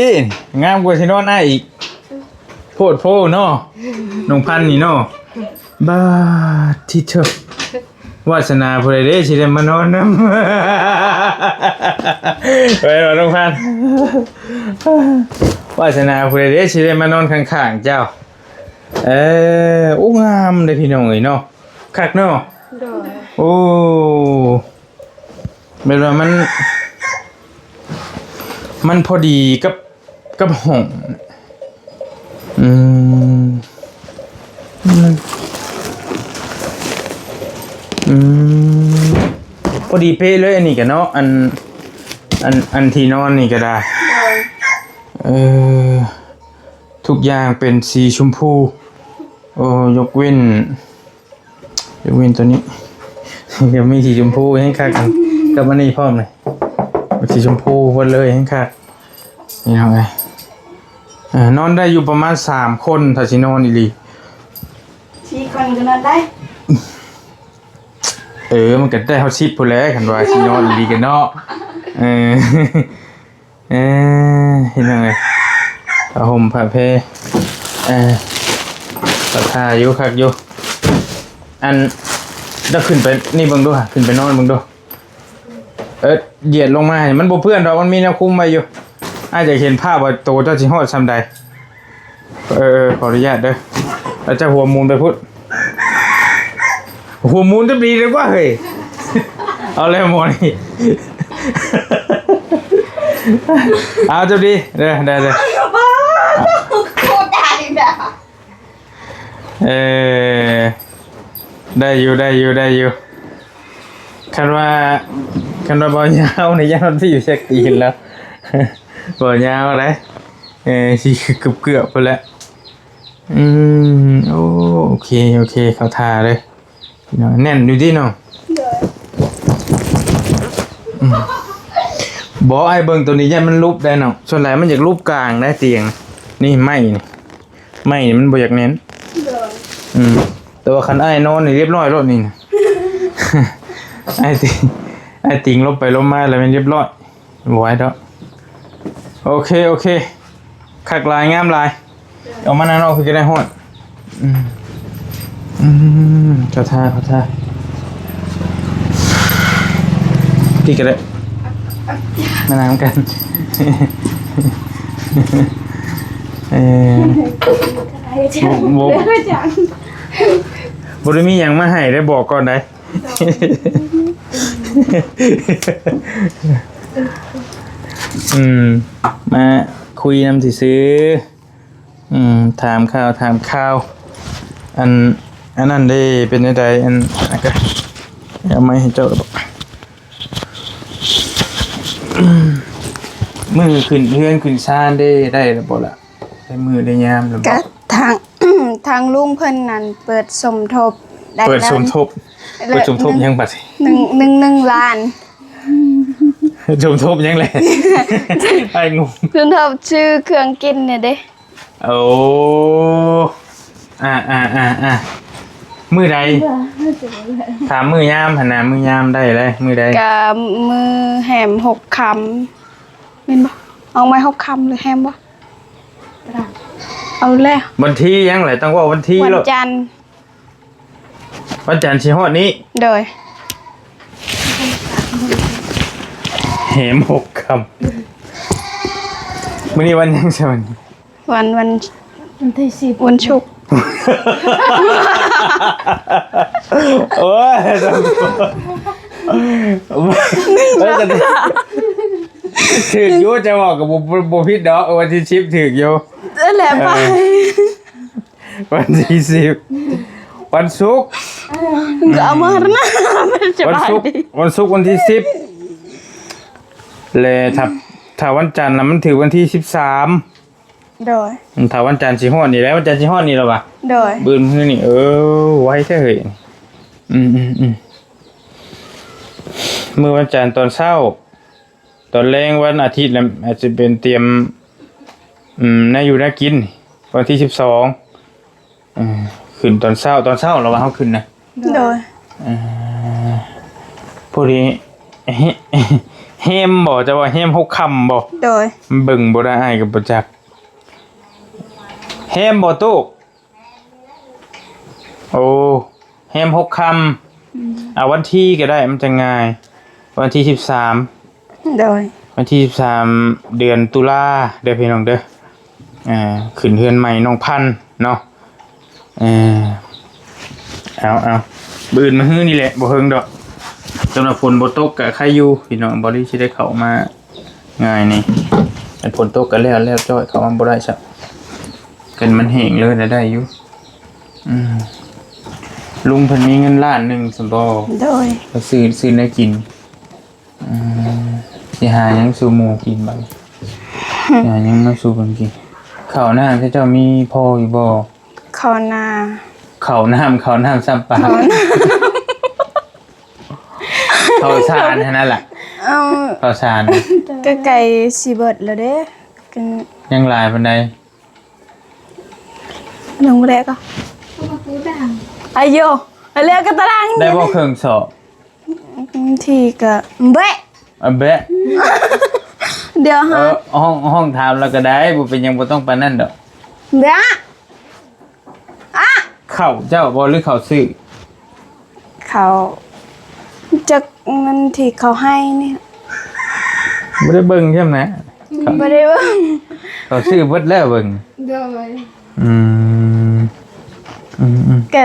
ງາມກວ່າທີ່ນອນອ້າຍອີກ ໂພດໂພເນາະ ນ້ອງພັນນີ້ເນາະ. ບາດທິເທີ ວາສະໜາຜູ້ໃດເດ້ຊິໄດ້ມານອນນຳ ແມ່ນບໍ່ນ້ອງພັນ? ວາສະໜາຜູ້ໃດເດ້ຊິໄດ້ມານອນຂ້າງໆເຈົ້າ. ເອີ ໂອ້ ງາມເດ້ພີ່ນ້ອງເອີຍເນາະ ຄັກເນາະ. ໂດຍ ໂອ້ ແບບວ່າມັນ ມັນພໍດີກັບ ກັບຫ້ອງ. ອືມ ອືມ ອືມ ພໍດີເປະເລີຍ ອັນນີ້ກະເນາະ ອັນ ອັນ ອັນທີ່ນອນນີ້ກະໄດ້. ໂດຍ ເອີ ທຸກຢ່າງເປັນສີຊົມພູ ໂອ້ ຍົກເວັ້ນ ຍົກເວັ້ນໂຕນີ້ ຍັງມີສີຊົມພູແຮງຄັກ ກັບອັນນີ້ພ້ອມເລີຍ ສີຊົມພູເບິດເລີຍ ແຮງຄັກ ພີ່ນ້ອງເອີຍ. ເອີ ນອນໄດ້ຢູ່ປະມານສາມຄົນ ຖ້າຊິນອນອີ່ຫຼີ ສີ່ຄົນກະນອນໄດ້. ເອີ ມັນກະໄດ້ຮອດສິບພຸ້ນແຫຼະ ຄັນວ່າຊິນອນອີ່ຫຼີກະເນາະ. ເອີ ເອີ ພີ່ນ້ອງເອີຍ ຜ້າຫົ່ມຜ້າແພ ເອີ ເຂົ້າທ່າຢູ່ ຄັກຢູ່. ອັນ ເຈົ້າຂຶ້ນໄປນີ້ເບິ່ງດູ ຂຶ້ນໄປນອນເບິ່ງດູ. ເອີ ຢຽດລົງມາໃຫ້ມັນບໍ່ເປື້ອນດອກ ມັນມີແນວຄຸມໄວ້ຢູ່. ອ້າຍຢາກເຫັນພາບວ່າໂຕເຈົ້າຊິຮອດຊ່ຳໃດ. ເອີ ຂໍອະນຸຍາດເດີ ອາດຈະຫົວໝູນໄປພຸ້ນ ຫົວໝູນຈະດີເລີຍກວ່າເຮີ້ຍ. ເອົາແລ້ວໝໍນີ້ ເອົາ ເຈົ້າດີເດີ ໄດ້ເດີ. ເອີ ໄດ້ຢູ່ ໄດ້ຢູ່ ໄດ້ຢູ່. ຄັນວ່າ ຄັນວ່າບໍ່ຍາວນີ້ ຢ້ານມັນຊິຢູ່ຈັກຕີນແລ້ວ ບໍ່ຍາວໄດ໋. ເອີ ຊິເກືອບໆພຸ້ນແຫຼະ. ອືມ ໂອເຄ ໂອເຄ ເຂົ້າທ່າເລີຍ ພີ່ນ້ອງ. ແໜ້ນຢູ່ຕິເນາະ? ໂດຍ ອືມ ບໍ່ ອ້າຍເບິ່ງໂຕນີ້ ຢ້ານມັນຫຼຸບໄດ໋ເນາະ. ສ່ວນຫຼາຍມັນຢາກຫຼຸບກາງໄດ໋ຕຽງ ນີ້ໄມ້ນີ້ ໄມ້ນີ້ມັນບໍ່ຢາກແໜ້ນ. ໂດຍ ອືມ ແຕ່ວ່າຄັນອ້າຍນອນນີ້ລຽບຮ້ອຍໂລດນີ້ນະ ອ້າຍຕິ ອ້າຍຕິງລົບໄປລົບມາແລ້ວແມ່ນລຽບຮ້ອຍ. ບໍ່ໄຫວດອກ. ໂອເຄ ໂອເຄ ຄັກຫຼາຍ ງາມຫຼາຍ. ອອກມານາງນອກຄືກະໄດ້ຮ້ອນ. ອືມ ອືມ ເຂົ້າທ່າ ເຂົ້າທ່າ. ທີ່ກະໄດ້ ມານັ່ງນຳກັນ. ເອີ ບໍ່ ບໍ່ ບໍ່ໄດ້ມີຫຍັງມາໃຫ້ໄດ້ ບອກກ່ອນໄດ໋. ອືມ ມາຄຸຍນຳຊື່ໆ. ອືມ ຖາມຂ່າວ ຖາມຂ່າວ. ອັນ ອັນນັ້ນເດ້ ເປັນຈັ່ງໃດ? ອັນ ອັນກະ ເອົາໄມ້ໃຫ້ເຈົ້າແລ້ວບໍ? ມື້ຂຶ້ນເຮືອນຂຶ້ນຊານເດ້ ໄດ້ແລ້ວບໍລະ? ໄດ້ມື້ໄດ້ຍາມແລ້ວບໍ? ກະທາງ ທາງລຸງເພິ່ນນັ້ນເປີດສົມທົບໄດ້ແລ້ວ. ເປີດສົມທົບ ເປີດສົມທົບຫຍັງບັດນີ້? ໜຶ່ງ ໜຶ່ງ ໜຶ່ງລ້ານ. ສົມທົບຫຍັງແຫຼະ? ອ້າຍງົງ. ສົມທົບຊື້ເຄື່ອງກິນນີ້ເດ້. ໂອ້ ອາ ອາ ອາ ອາ. ມື້ໃດ? ຖາມມື້ຍາມຫັ້ນນະ ມື້ຍາມໄດ້ເລີຍ ມື້ໃດ? ກະມື້ແຮມຫົກຄ່ຳ ແມ່ນບໍ່? ອອກມາຫົກຄ່ຳຫຼືແຮມບໍ່? ເອົາແລ້ວ ວັນທີຫຍັງແຫຼະ ຕ້ອງເວົ້າວັນທີ ວັນ ໂລດ ຈັນ ວັນຈັນຊິຮອດນີ້ ໂດຍ ແຮມຫົກຄ່ຳ ມື້ນີ້ວັນຫຍັງຊະ? ວັນ ວັນ ວັນທີສິບ ວັນສຸກ ໂອ້ຍ ຖືກຢູ່ ຈະເວົ້າກໍບໍ່ ບໍ່ ບໍ່ຜິດດອກ ເອີ ວັນທີສິບຖືກຢູ່ ນັ້ນແຫຼະ ເອີ ໄປ ວັນທີສິບ ວັນສຸກ ກໍເອົາມາຫັ້ນນະ ວັນສຸກ ວັນສຸກວັນທີສິບ ແລະ ຖ້າ ຖ້າວັນຈັນນະ ມັນຖືກວັນທີສິບສາມ ໂດຍ ຖ້າວັນຈັນຊິຮອດນີ້ແຫຼະ ວັນຈັນຊິຮອດນີ້ແລ້ວຫວາ? ໂດຍ ບືນມື້ນີ້ ເອີ ໄວແທ້ເຮີ້ຍ ອືມໆໆ ມື້ວັນຈັນຕອນເຊົ້າ ຕອນແລງວັນອາທິດນະ ອາດຈະເປັນຕຽມ ອືມ ແນວຢູ່ແນວກິນ ວັນທີສິບສອງ ເອີ ຂຶ້ນຕອນເຊົ້າ ຕອນເຊົ້າລະວ່າເຮົາຂຶ້ນນະ ໂດຍ ເອີ ພໍດີ ແຮມບໍ່ ຈະວ່າແຮມຫົກຄ່ຳບໍ່? ໂດຍ ເບິ່ງບໍ່ໄດ້ ອ້າຍກໍບໍ່ຈັກ ແຮມບໍ່ຕູ້? ໂອ້ ແຮມຫົກຄ່ຳ ອືມ ເອົາວັນທີກໍໄດ້ ມັນຈະງ່າຍ ວັນທີສິບສາມ ໂດຍ ວັນທີສິບສາມ ເດືອນຕຸລາເດີພີ່ນ້ອງເດີ ເອີ ຂຶ້ນເຮືອນໃໝ່ນ້ອງພັນເນາະ ເອີ ເອົາໆ ມື້ອື່ນມະຮືນີ້ແຫຼະ ບໍ່ເຫິງດອກ ສຳລັບຝົນບໍ່ຕົກກະໄຄຢູ່ພີ່ນ້ອງ ບໍ່ໄດ້ຊິໄດ້ເຂົ້າມາງ່າຍນີ້ ຄັນຝົນຕົກກະແລ້ວ ແລ້ວຈ້ອຍ ເຂົ້າມາບໍ່ໄດ້ຊະ ຄັນມັນແຫ້ງເລີຍນະໄດ້ຢູ່ ອືມ ລຸງເພິ່ນມີເງິນລ້ານໜຶ່ງຊັ້ນບໍ່? ໂດຍ ໄປຊື້ ຊື້ແນວກິນ ອືມ ຊິຫາຫຍັງສູ່ໝູ່ກິນບັດນີ້? ຊິຫາຫຍັງມາສູ່ເພິ່ນກິນ? ເຂົ້ານ້ຳເຈົ້າມີພໍຢູ່ບໍ່? ເຂົ້ານາ ເຂົ້ານ້ຳ ເຂົ້ານ້ຳຊຳປາ ເຂົ້ານາ ເຂົ້າສານຫັ້ນນະລະ ເອີ ເຂົ້າສານ ກໍໃກ້ຊິເບິດແລ້ວເດ້ ຍັງຫຼາຍປານໃດ? ຍັງບໍ່ໄດ້ກໍ ອາໂຍ ແລ້ວກໍຕາລາງ ໄດ້ບໍ່ເຄິ່ງສອບ? ບາງທີກໍແບະ ອະແບະ ດຽວຫາ ເອີ ຫ້ອງ ຫ້ອງຖາມລະກໍໄດ້ ບໍ່ເປັນຫຍັງ ບໍ່ຕ້ອງປານນັ້ນດອກ ແບະ ອະ ເຂົ້າເຈົ້າບໍ່ ຫຼືເຂົ້າຊື້? ເຂົ້າ ຈັກມັນທີ່ເຂົາໃຫ້ນີ້ ບໍ່ໄດ້ເບິ່ງຊ້ຳນະ ບໍ່ໄດ້ເບິ່ງ ເຂົາຊື້ເບິດແລ້ວເບິ່ງ ໂດຍ ອືມ ອືມໆ ກະ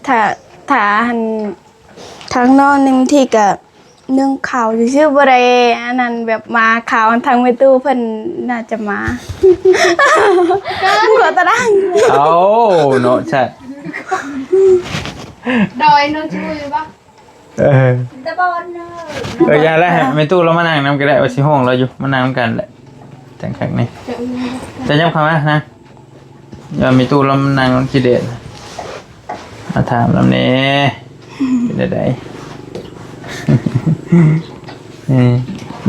ຖ້າ ຖ້າຫັ້ນ ທາງນ້ອງໜຶ່ງທີ່ກະ ໜຶ້ງເຂົ້າຊື່ໆ ບໍ່ໄດ້ອັນນັ້ນ ແບບມາຂ່າວທາງແມ່ຕູ້ເພິ່ນໜ້າຈະມາ ຂົວຕາດັງ ເອົາເນາະ ຊະ ດອຍເນາະ ຈະຮູ້ຢູ່ບໍ່? ເອີ ຕາບອນເນາະ ເອີ ຢ່າລະ ໃຫ້ແມ່ຕູ້ລາວມານັ່ງນຳກໍໄດ້ ວ່າຊິຮ້ອງລາວຢູ່ ມານັ່ງນຳກັນແຫຼະ ຈັ່ງຄັກນີ້ ຈະຫຍັບເຂົ້າມານະ ຢ່າແມ່ຕູ້ລາວມານັ່ງ ມັນຂີ້ແດດ ມາຖາມນຳແດ່ ເປັນຈັ່ງໃດ? ເອີ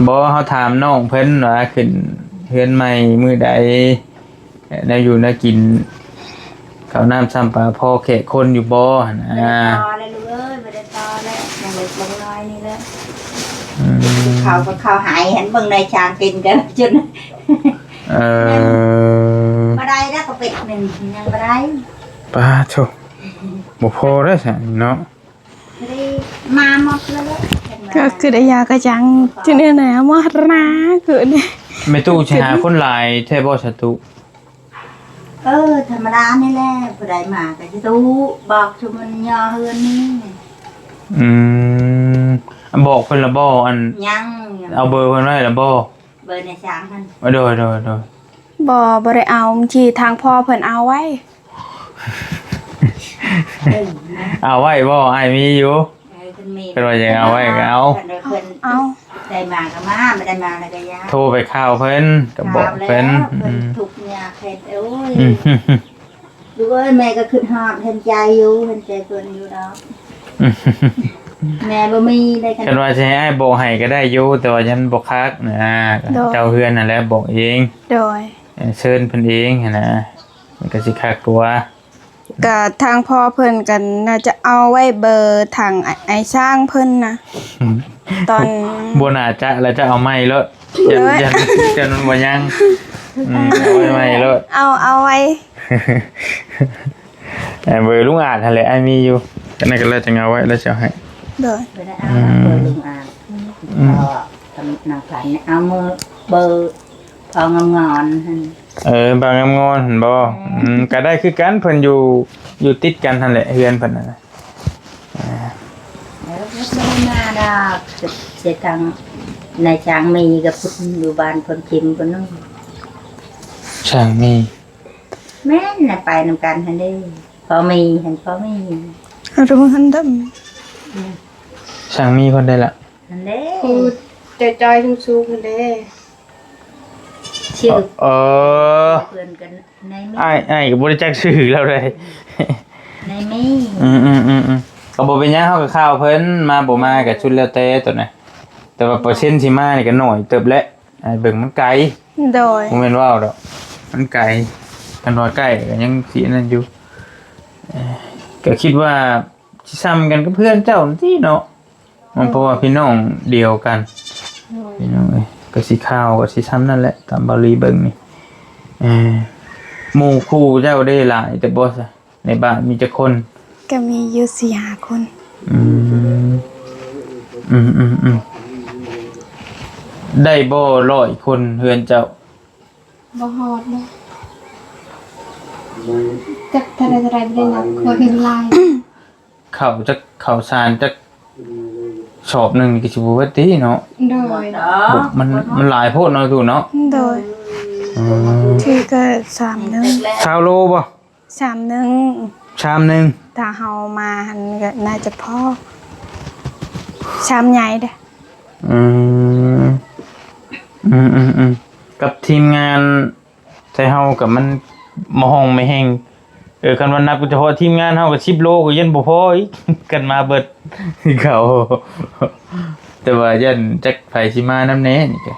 ບໍ່ ເຮົາຖາມນ້ອງເພິ່ນວ່າຂຶ້ນເຮືອນໃໝ່ມື້ໃດ ແນວຢູ່ແນວກິນ ເຂົ້ານ້ຳຊຳປາພໍແຂກຄົນຢູ່ບໍ່ຫັ້ນນະ? ບໍ່ໄດ້ຕໍ່ແລ້ວລູກເອີຍ ບໍ່ໄດ້ຕໍ່ແລ້ວ ຍັງເລັກຍັງນ້ອຍນີ້ແຫຼະ ອືມ ເຂົ້າກໍເຂົ້າໃຫ້ ຫັ້ນເບິ່ງໄດ້ຊ່າງກິນກັນຈົນ ເອີ ຍັງບໍ່ໄດ້ແລ້ວກໍເປັດໜຶ່ງ ຍັງບໍ່ໄດ້ ປາໂທ້ ບໍ່ພໍໄດ້ຊັ້ນເນາະ ມາໝົດແລ້ວເດ້ ກໍຄືໄດ້ຢາກະຈັງ ຈັ່ງໃດນະ ມາຫາ ຄືນີ້ ແມ່ຕູ້ຊິຫາຄົນຫຼາຍແທ້ບໍ່ສະຕຸ? ເອີ ທຳມະດານີ້ແຫຼະ ຜູ້ໃດມາກໍຊິຕູ້ ບອກຊຸມມັນຍໍເຮືອນນີ້ ອືມ ບອກເພິ່ນລະບໍ່? ອັນ ຍັງ ເອົາເບີເພິ່ນໄວ້ລະບໍ່? ເບີໃນຊ່າງຫັ້ນ ໂດຍ ໂດຍ ໂດຍ ບໍ່ ບໍ່ໄດ້ເອົາ ບາງທີທາງພໍ່ເພິ່ນເອົາໄວ້ ເອົາໄວ້ບໍ່? ອ້າຍມີຢູ່ ເອີ ເພິ່ນມີ ເພິ່ນວ່າຢາກເອົາໄວ້ກໍເອົາ ເພິ່ນ ເພິ່ນ ເອົາ ໄດ້ມາກໍມາ ບໍ່ໄດ້ມາແລ້ວກໍຢ່າ ໂທໄປຂ່າວເພິ່ນ ກໍບອກເພິ່ນ ເພິ່ນ ອືມ ທຸກຍາກເຮັດ ໂອ້ຍ ອືມ ລູກເອີຍ ແມ່ກໍຄິດຮອດ ເຫັນໃຈຢູ່ ເຫັນໃຈເພິ່ນຢູ່ດອກ ແມ່ບໍ່ມີໄດ້ ຄັນວ່າຊິໃຫ້ອ້າຍບອກໃຫ້ກໍໄດ້ຢູ່ ແຕ່ວ່າຍັງບໍ່ຄັກນະ ໂດຍ ເຈົ້າເຮືອນຫັ້ນແຫຼະບອກເອງ ໂດຍ ເອີ ເຊີນເພິ່ນເອງຫັ້ນນະ ມັນກໍຊິຄັກກວ່າ ກະທາງພໍ່ເພິ່ນກໍໜ້າຈະເອົາໄວ້ເບີທາງອ້າຍ ອ້າຍຊ້າງເພິ່ນນະ ຕອນ ບໍ່ໜ້າຈະ ແລ້ວຈະເອົາໃໝ່ໂລດ ຢ້ານ ໂດຍ ຢ້ານ ຢ້ານມັນບໍ່ຍັງ ອືມ ເອົາໄວ້ໃໝ່ໂລດ ເອົາ ເອົາໄວ້ ເອີ ເບີລຸງອາດຫັ້ນແຫຼະ ອ້າຍມີຢູ່ ອັນນັ້ນກໍແລ້ວຈັ່ງເອົາໄວ້ ແລ້ວຊິເອົາໃຫ້ ໂດຍ ບໍ່ໄດ້ເອົາ ອືມ ເບີລຸງອາດ ອືມ ກໍນາງພັນເອົາເບີ ເບີພໍ່ງາມງອນຫັ້ນ ເອີ ບ່າວງາມງອນຫັ້ນບໍ່? ອືມ ອືມ ກໍໄດ້ຄືກັນ ເພິ່ນຢູ່ ຢູ່ຕິດກັນຫັ້ນແຫຼະ ເຮືອນເພິ່ນນະ ເອີ ບໍ່ໄດ້ມາດອກ ເສຍທາງນາຍຊ່າງມີກັບເພິ່ນຢູ່ບ້ານໂພນເຂັມພຸ້ນເນາະ ຊ່າງມີ ແມ່ນນະ ໄປນຳກັນຫັ້ນເດ້ ພໍ່ມີຫັ້ນ ພໍ່ມີ ເອົາ ເອົາ ເອົາ ຊ່າງມີຄົນໃດລະ? ຫັ້ນເດ້ ຜູ້ຈ່ອຍໆ ສູງໆ ຫັ້ນເດ້ ຊື່ ເອີ ເພື່ອນກັນ ນາຍມີ ອ້າຍ ອ້າຍກໍບໍ່ໄດ້ຈັກຊື່ລາວໃດ ນາຍມີ ອືມໆໆໆ ກໍບໍ່ເປັນຫຍັງ ເຮົາກໍຂ່າວເພິ່ນ ມາບໍ່ມາກໍສຸດແລ້ວແຕ່ຕົວນະ ແຕ່ວ່າເປີເຊັນຊິມານີ້ກໍໜ້ອຍເຕີບແຫຼະ ອ້າຍເບິ່ງມັນໄກ ໂດຍ ບໍ່ແມ່ນເວົ້າດອກ ມັນໄກ ຄັນວ່າໃກ້ກໍຍັງຊິອັນນັ້ນຢູ່ ເອີ ກໍຄິດວ່າຊິສ່ຳກັນກັບເພື່ອນເຈົ້ານັ້ນຕິເນາະ ມັນເພາະວ່າພີ່ນ້ອງດຽວກັນ ໂດຍ ພີ່ນ້ອງເອີຍ ກໍຊິຂ່າວກໍຊິສ່ຳນັ້ນແຫຼະ ຕາມເບົາຫຼີເບິ່ງນີ້ ເອີ ໝູ່ຄູ່ເຈົ້າເດ້ຫຼາຍແຕ່ບໍ່ຊະ ໃນບ້ານມີຈັກຄົນ? ກໍມີຢູ່ສີ່ຫ້າຄົນ ອືມ ອືມໆໆ ໄດ້ບໍ່ຮ້ອຍຄົນເຮືອນເຈົ້າ? ບໍ່ຮອດເດ້ ຈັກເທົ່າໃດເທົ່າໃດ ບໍ່ໄດ້ນັບ ເຂົາເຫັນຫຼາຍ ເຂົ້າຈັກ ເຂົ້າສານຈັກສອບໜຶ່ງນີ້ກໍຊິບໍ່ເບິດຕິເນາະ ໂດຍ ມັນ ມັນຫຼາຍໂພດເນາະຕູ້ເນາະ ໂດຍ ອືມ ຖືກະສາມໜຶ່ງ ຊາວໂລບໍ່? ສາມໜຶ່ງ ຊາມໜຶ່ງ ຖ້າເຮົາມາຫັ້ນກໍໜ້າຈະພໍ ຊາມໃຫຍ່ເດ້ ອືມ ອືມໆ ກັບທີມງານ ແຕ່ເຮົາກໍມັນມາຫ້ອງມາແຮງ ເອີ ຄັນວ່ານັບສະເພາະທີມງານເຮົາກໍສິບໂລກໍຍັງບໍ່ພໍອີກ ກັນມາເບິດເຂົາ ແຕ່ວ່າຢ້ານຈັກໃຜຊິມານຳແດ່ນີ້ ກໍ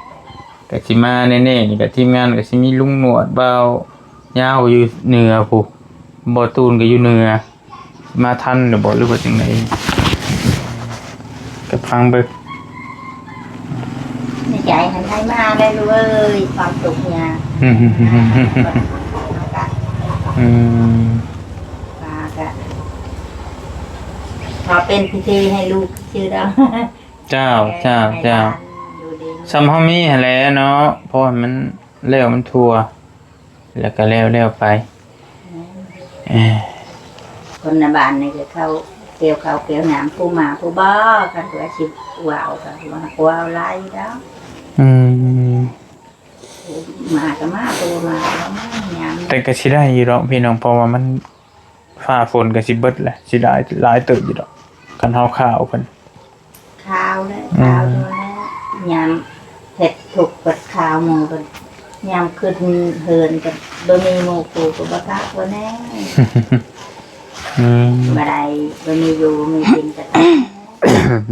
ກໍຊິມາແນ່ໆ ນີ້ກໍທີມງານກໍຊິມີລຸງໜວດ ບ່າວຍາວຢູ່ເໜືອພຸ້ນ ບ່າວຕູນກໍຢູ່ເໜືອ. ມາທັນຫຼືບໍ່ ຫຼືວ່າຈັ່ງໃດ ກໍຟັງເບິ່ງ ໃນໃຈຫັ້ນໃຫ້ມາແລ້ວລູກເອີຍ ຄວາມທຸກຍາກ ອືມ ມາກະ ອືມ ມາກະ ຂໍເປັນພິທີໃຫ້ລູກຊື່ດອກ ເຈົ້າ ເອີ ເຈົ້າ ໃຫ້ ເຈົ້າ ຫຼານຢູ່ດີ ສ່ຳເຮົາມີຫັ້ນແຫຼະເນາະ ພໍໃຫ້ມັນແລ້ວມັນທົ່ວ ແລ້ວກໍແລ້ວໆໄປ ແມ່ນ ເອີ ຄົນໃນບ້ານນີ້ກໍເຂົ້າ ກ່ຽວເຂົ້າກ່ຽວນ້ຳ ຜູ້ມາຜູ້ບໍ່ ຄັນວ່າຊິເວົ້າກໍວ່າເວົ້າຫຼາຍດອກ ອືມ ມາກໍມາ ຜູ້ມາກໍມາ ຍາມ ແຕ່ກໍຊິໄດ້ຢູ່ດອກພີ່ນ້ອງ ເພາະວ່າມັນ ຟ້າຝົນກໍຊິເບິດແຫຼະ ຊິຫຼາຍ ຫຼາຍເຕີບຢູ່ດອກ ຄັນເຮົາຂ່າວເພິ່ນ ຂ່າວແຫຼະ ອືມ ຂ່າວຢູ່ແລ້ວ ຍາມເຮັດທຸກກໍຂ່າວໝູ່ເພິ່ນ ຍາມຂຶ້ນເຮືອນກໍບໍ່ມີໝູ່ຄູ່ກໍບໍ່ຄັກວ່າແນ່ ອືມ ບໍ່ໄດ້ ບໍ່ມີຢູ່ມີກິນກໍ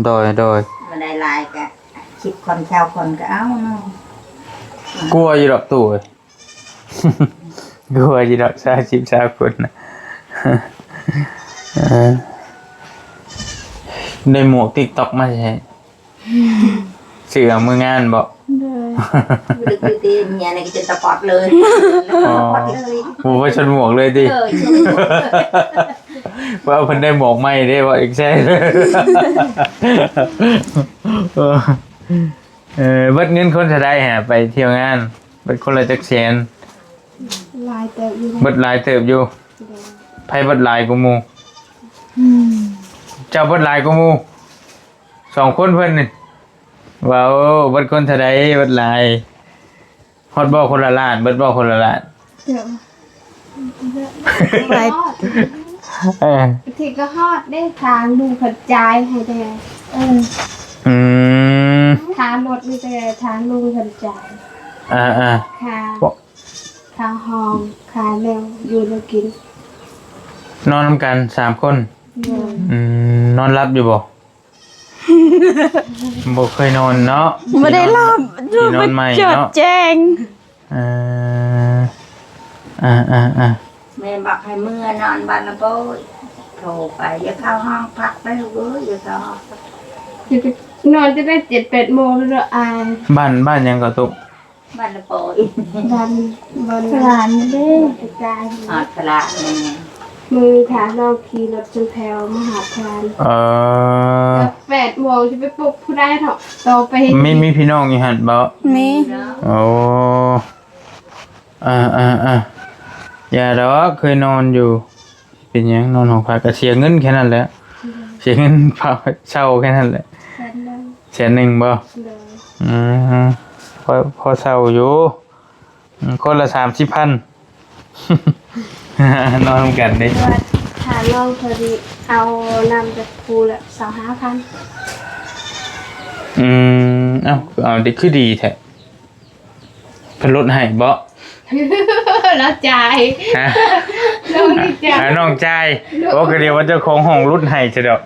ໂດຍ ໂດຍ ບໍ່ໄດ້ຫຼາຍກໍ ສິບຄົນ ຊາວຄົນກໍເອົາເນາະ ກົວຢູ່ດອກຕູ້ເອີຍ ກົວຢູ່ດອກ ຊາວ ສິບ ຊາວຄົນນະ ເອີ ໄດ້ໝວກຕິກຕັອກມາໃສ່ ຊື້ເອົາມື້ງານບໍ? ໂດຍ ບໍ່ໄດ້ຊື້ຕິ ເມຍນີ້ກໍຈົນຕະປອດເລີຍ ອໍ ຕະປອດເລີຍ ບໍ່ໄປຊົນໝວກເລີຍຕິ? ເອີ ວ່າເພິ່ນໄດ້ໝວກໃໝ່ເດ້ ວ່າເອັກແຊ ເອີ ເບິດເງິນຄົນເທົ່າໃດຫາໄປທ່ຽວງານ? ເບິດຄົນລະຈັກແສນ? ຫຼາຍເຕີບຢູ່ ເບິດຫຼາຍເຕີບຢູ່ ໂດຍ ໃຜເບິດຫຼາຍກວ່າໝູ່? ອືມ ເຈົ້າເບິດຫຼາຍກວ່າໝູ່ ສອງຄົນເພິ່ນນີ້ ເວົ້າ ເບິດຄົນເທົ່າໃດ ເບິດຫຼາຍ ຮອດບໍ່ຄົນລະລ້ານ? ເບິດບໍ່ຄົນລະລ້ານ? ເຈົ້າ ໄປ ເອີ ບາງທີກໍຮອດເດ້ ທາງລຸງເພິ່ນຈ່າຍໃຫ້ແດ່ ເອີ ອືມ ຄ່າລົດນີ້ແຕ່ທາງລຸງເພິ່ນຈ່າຍ ເອີໆ ຄ່າ ຄ່າຫ້ອງ ຄ່າແນວຢູ່ແນວກິນ ນອນນຳກັນສາມຄົນ ໂດຍ ອືມ ນອນຫຼັບຢູ່ບໍ່? ບໍ່ເຄີຍນອນເນາະ ບໍ່ໄດ້ຫຼັບ ຊິນອນໃໝ່ເນາະ ຈົດແຈ້ງ ເອີ ອ່າໆໆ ແມ່ບອກໃຫ້ເມືອນອນບ້ານລະໂບຍ ໂທໄປ ຢ່າເຂົ້າຫ້ອງພັກເດີລູກເອີຍ ຢ່າເຂົ້າຫ້ອງພັກ ຈະໄປນອນຈະໄດ້ເຈັດແປດໂມງແລ້ວເນາະ ອາຍ. ບ້ານ ບ້ານຫຍັງເກາະຕຸກ? ບ້ານລະໂບຍ ບ້ານ ບ້ານ ສະຫຼານເດ້ ກະຈາຍ ຮອດສະຫຼານນີ້ ມື້ຖ້ານ້ອງຂີ່ລົດຊົນແຖວມາຫາສະຫຼານ. ເອີ ແປດໂມງຊິໄປປຸກຜູ້ໃດເນາະ ຕໍ່ໄປ ມີ ມີພີ່ນ້ອງຢູ່ຫັ້ນບໍ່? ມີ. ໂອ້ ອ່າໆໆ ຢ່າດອກ ເຄີຍນອນຢູ່ ເປັນຫຍັງ ນອນຫ້ອງພັກກໍເສຍເງິນແຄ່ນັ້ນແຫຼະ ເສຍເງິນເຊົ່າແຄ່ນັ້ນແຫຼະ. ແສນໜຶ່ງ ແສນໜຶ່ງບໍ່? ໂດຍ. ອືມ ພໍ ພໍເຊົ່າຢູ່ ອືມ ຄົນລະສາມສິບພັນ ນອນນຳກັນເດ້. ແຕ່ວ່າຖ້ານ້ອງເພິ່ນເອົານຳຈາກຄູ່ລະຊາວຫ້າພັນ. ອືມ ເອົ້າ ເອົາ ຄືດີແທ້. ເພິ່ນລົດໃຫ້ບໍ່? ລາວຈ່າຍ. ຮະ? ນ້ອງນີ້ຈ່າຍ. ອ່າ ນ້ອງຈ່າຍ. ໂອ້ ກະດຽວວ່າເຈົ້າຂອງຫ້ອງລົດໃຫ້ຊະດອກ.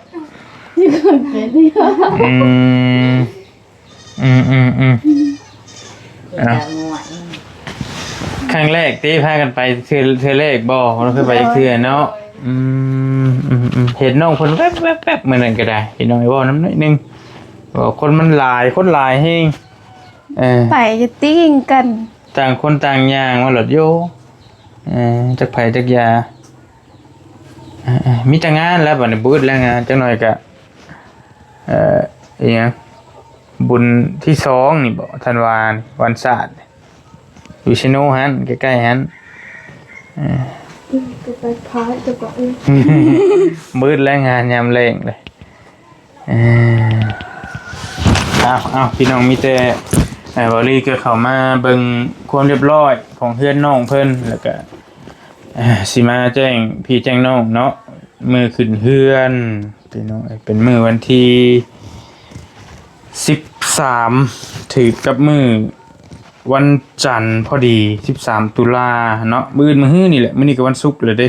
ອືມ ອືມໆໆ ເອີ ຄັ້ງແລກຕິ ພາກັນໄປເທື່ອ ເທື່ອແລກບໍ່? ບໍ່ເຄີຍໄປຈັກເທື່ອເນາະ. ອືມ ອືມໆ ເຫັນນ້ອງເພິ່ນແວບໆໆ ມື້ນັ້ນກະໄດ້ ພີ່ນ້ອງເອີຍ ເວົ້ານຳໜ້ອຍໜຶ່ງ ເວົ້າ ຄົນມັນຫຼາຍ ຄົນຫຼາຍແຮງ. ເອີ ໄປຈະຕິງກັນ ຕ່າງຄົນຕ່າງຍ່າງມາໂລດໂຍ ເອີ ຈັກໃຜຈັກຢ່າ ເອີ ເອີ ມີແຕ່ງານແລ້ວ ບາດນີ້ບໍ່ອຶດແລ້ວງານ ຈັກໜ້ອຍກະ ເອີ ອີຫຍັງ ບຸນທີສອງນີ້ບໍ ທັນວານີ້ ວັນຊາດ ຢູ່ເຊໂນຫັ້ນ ໃກ້ໆຫັ້ນ ເອີ ອືມ ກະໄປພາດກະໄປ ບໍ່ອຶດແລ້ວງານຍາມແລງເລີຍ. ເອີ ເອົາ ເອົາ ພີ່ນ້ອງ ມີແຕ່ ເອີ ເວົ້າລີກໍເຂົ້າມາເບິ່ງຄວາມລຽບຮ້ອຍຂອງເຮືອນນ້ອງເພິ່ນ ແລ້ວກະ ເອີ ຊິມາແຈ້ງພີ່ແຈ້ງນ້ອງເນາະ ມື້ຂຶ້ນເຮືອນ ພີ່ນ້ອງເອີຍ ເປັນມື້ວັນທີສິບສາມ ຖືກກັບມື້ວັນຈັນພໍດີ ສິບສາມ ຕຸລາເນາະ ມື້ອື່ນມື້ຮືນີ້ແຫຼະ ມື້ນີ້ກໍວັນສຸກແລ້ວເດ້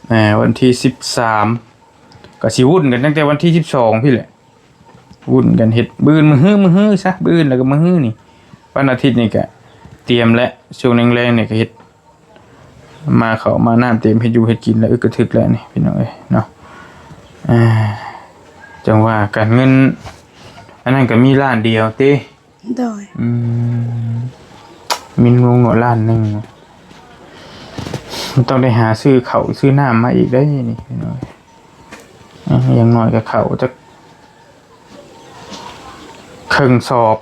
ເອີ ວັນທີສິບສາມ ກໍຊິວຸ່ນກັນຕັ້ງແຕ່ວັນທີສິບສອງພຸ້ນແຫຼະ ວຸ່ນກັນເຮັດ ມື້ອື່ນມື້ຮື ມື້ຮືຊະ ມື້ອື່ນແລ້ວກໍມື້ຮືນີ້ ວັນອາທິດນີ້ກໍຕຽມແຫຼະ ຊ່ວງແລງໆນີ້ກໍເຮັດ ມາເຂົ້າມານ້ຳ ຕຽມເຮັດຢູ່ເຮັດກິນແລ້ວ ອຶກກະທຶກແລ້ວນີ້ ພີ່ນ້ອງເອີຍເນາະ ອ່າ ຈັ່ງວ່າການເງິນ ອັນນັ້ນກໍມີລ້ານດຽວຕິ. ໂດຍ ອືມ ມີງບປະມານລ້ານໜຶ່ງ ມັນຕ້ອງໄດ້ຫາຊື້ເຂົ້າຊື້ນ້ຳມາອີກໄດ໋ນີ້ ພີ່ນ້ອງເອີຍ ຢ່າງໜ້ອຍກໍເຂົ້າຈັກເຄິ່ງສອບ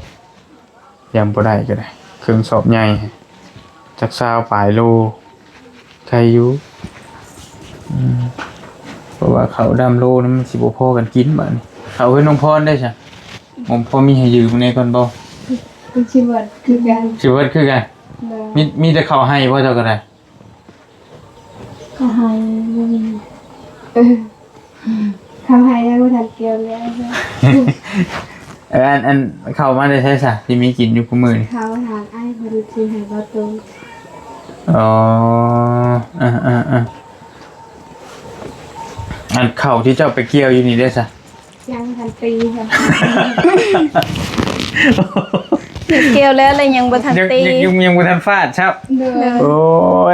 ຢ່າງບໍ່ໄດ້ກໍໄດ້ ເຄິ່ງສອບໃຫຍ່ ຈັກຊາວປາຍໂລ ໄຄຢູ່ ອືມ ເພາະວ່າເຂົ້າດຳໂລນະ ມັນຊິບໍ່ພໍກັນກິນບາດນີ້ ເຂົ້າເຮືອນນ້ອງພອນໄດ້ຊະ ບໍ່ພໍມີໃຫ້ຢືມແດ່ກ່ອນບໍ່? ຊິເບິດຄືກັນ ຊິເບິດຄືກັນ ໂດຍ ມີ ມີແຕ່ເຂົ້າໄຮ່ບໍ່ ເຈົ້າກໍໄດ້? ເຂົ້າໄຮ່ບໍ່ມີ ເອີ ເຂົ້າໄຮ່ຍັງບໍ່ທັນກ່ຽວເລີຍ ເອີ ອັນ ອັນ ເຂົ້າມາແຕ່ໃສຊະ ທີ່ມີກິນຢູ່ຄູ່ມື້ນີ້? ເຂົ້າທາງອ້າຍເພິ່ນຊື້ໃຫ້ບໍ່ໂຕ. ອໍ ເອີໆໆ ອັນເຂົ້າທີ່ເຈົ້າໄປກ່ຽວຢູ່ນີ້ເດ້ຊະ? ຍັງບໍ່ທັນຕີ ກ່ຽວແລ້ວ ແລ້ວຍັງບໍ່ທັນຕີ ຍັງ ຍັງ ຍັງບໍ່ທັນຟາດຊ້ຳ ໂດຍ ໂອ້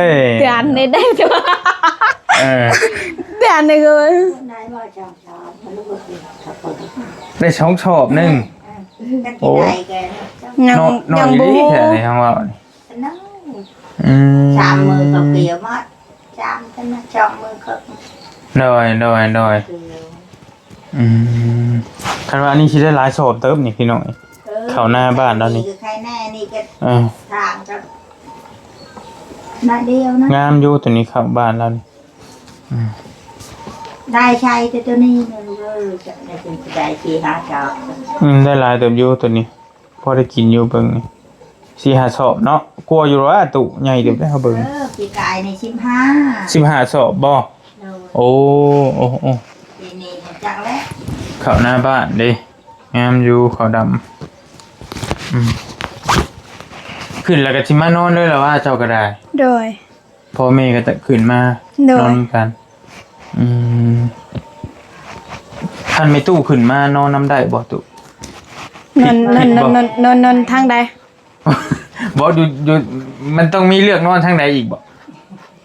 ຍ ເດືອນນີ້ໄດ້ ເອີ ເດືອນນີ້ກໍ ໄດ້ບໍ່ ສອງສອບ ໄດ້ສອງສອບໜຶ່ງ ເອີ ໂອ້ ຍັງ ຍັງບໍ່ຮູ້ ແທ້ນີ້ ທາງເວົ້ານີ້ ອືມ ສາມມື້ກໍກ່ຽວໝົດ ສາມ ສອງມື້ກໍ ໂດຍ ໂດຍ ໂດຍ ອືມ ຄັນວ່າອັນນີ້ຊິໄດ້ຫຼາຍສອບເຕີບນີ້ ພີ່ນ້ອງ ເອີ ເຂົ້າໜ້າບ້ານລາວນີ້ ໃຄແນ່ນີ້ກໍ ເອີ ທາງກໍໜ້ອຍດຽວນະ ງາມຢູ່ໂຕນີ້ ເຂົ້າບ້ານລາວນີ້ ອືມ ໄດ້ໃຊ້ແຕ່ໂຕນີ້ເດີ ຈະໄດ້ ຈະໄດ້ສີ່ຫ້າສອບ ອືມ ໄດ້ຫຼາຍເຕີບຢູ່ໂຕນີ້ ພໍໄດ້ກິນຢູ່ເບິ່ງນີ້ ສີ່ຫ້າສອບເນາະ ກວ່າຢູ່ວ່າຕູ້ໃຫຍ່ເຕີບໄດ໋ ເຮົາເບິ່ງ ເອີ ປີກາຍນີ້ສິບຫ້າ ສິບຫ້າສອບບໍ່? ໂດຍ ໂອ້ ໂອ້ ໂອ້ ປີນີ້ບໍ່ຈັກແລ້ວ ເຂົ້າໜ້າບ້ານເດ້ ງາມຢູ່ ເຂົ້າດຳ ອືມ ຂຶ້ນແລ້ວກໍຊິມານອນເລີຍລະວ່າ ເຈົ້າກໍໄດ້ ໂດຍ ພໍ່ແມ່ກໍຈະຂຶ້ນມາ ໂດຍ ນອນນຳກັນ ອືມ ຄັນແມ່ຕູ້ຂຶ້ນມານອນນຳໄດ້ບໍ່ຕູ້? ນອນ ນອນ ນອນ ນອນ ນອນທາງໃດ? ບໍ່ ຢູ່ ຢູ່ ມັນຕ້ອງມີເລືອກນອນທາງໃດອີກບໍ່?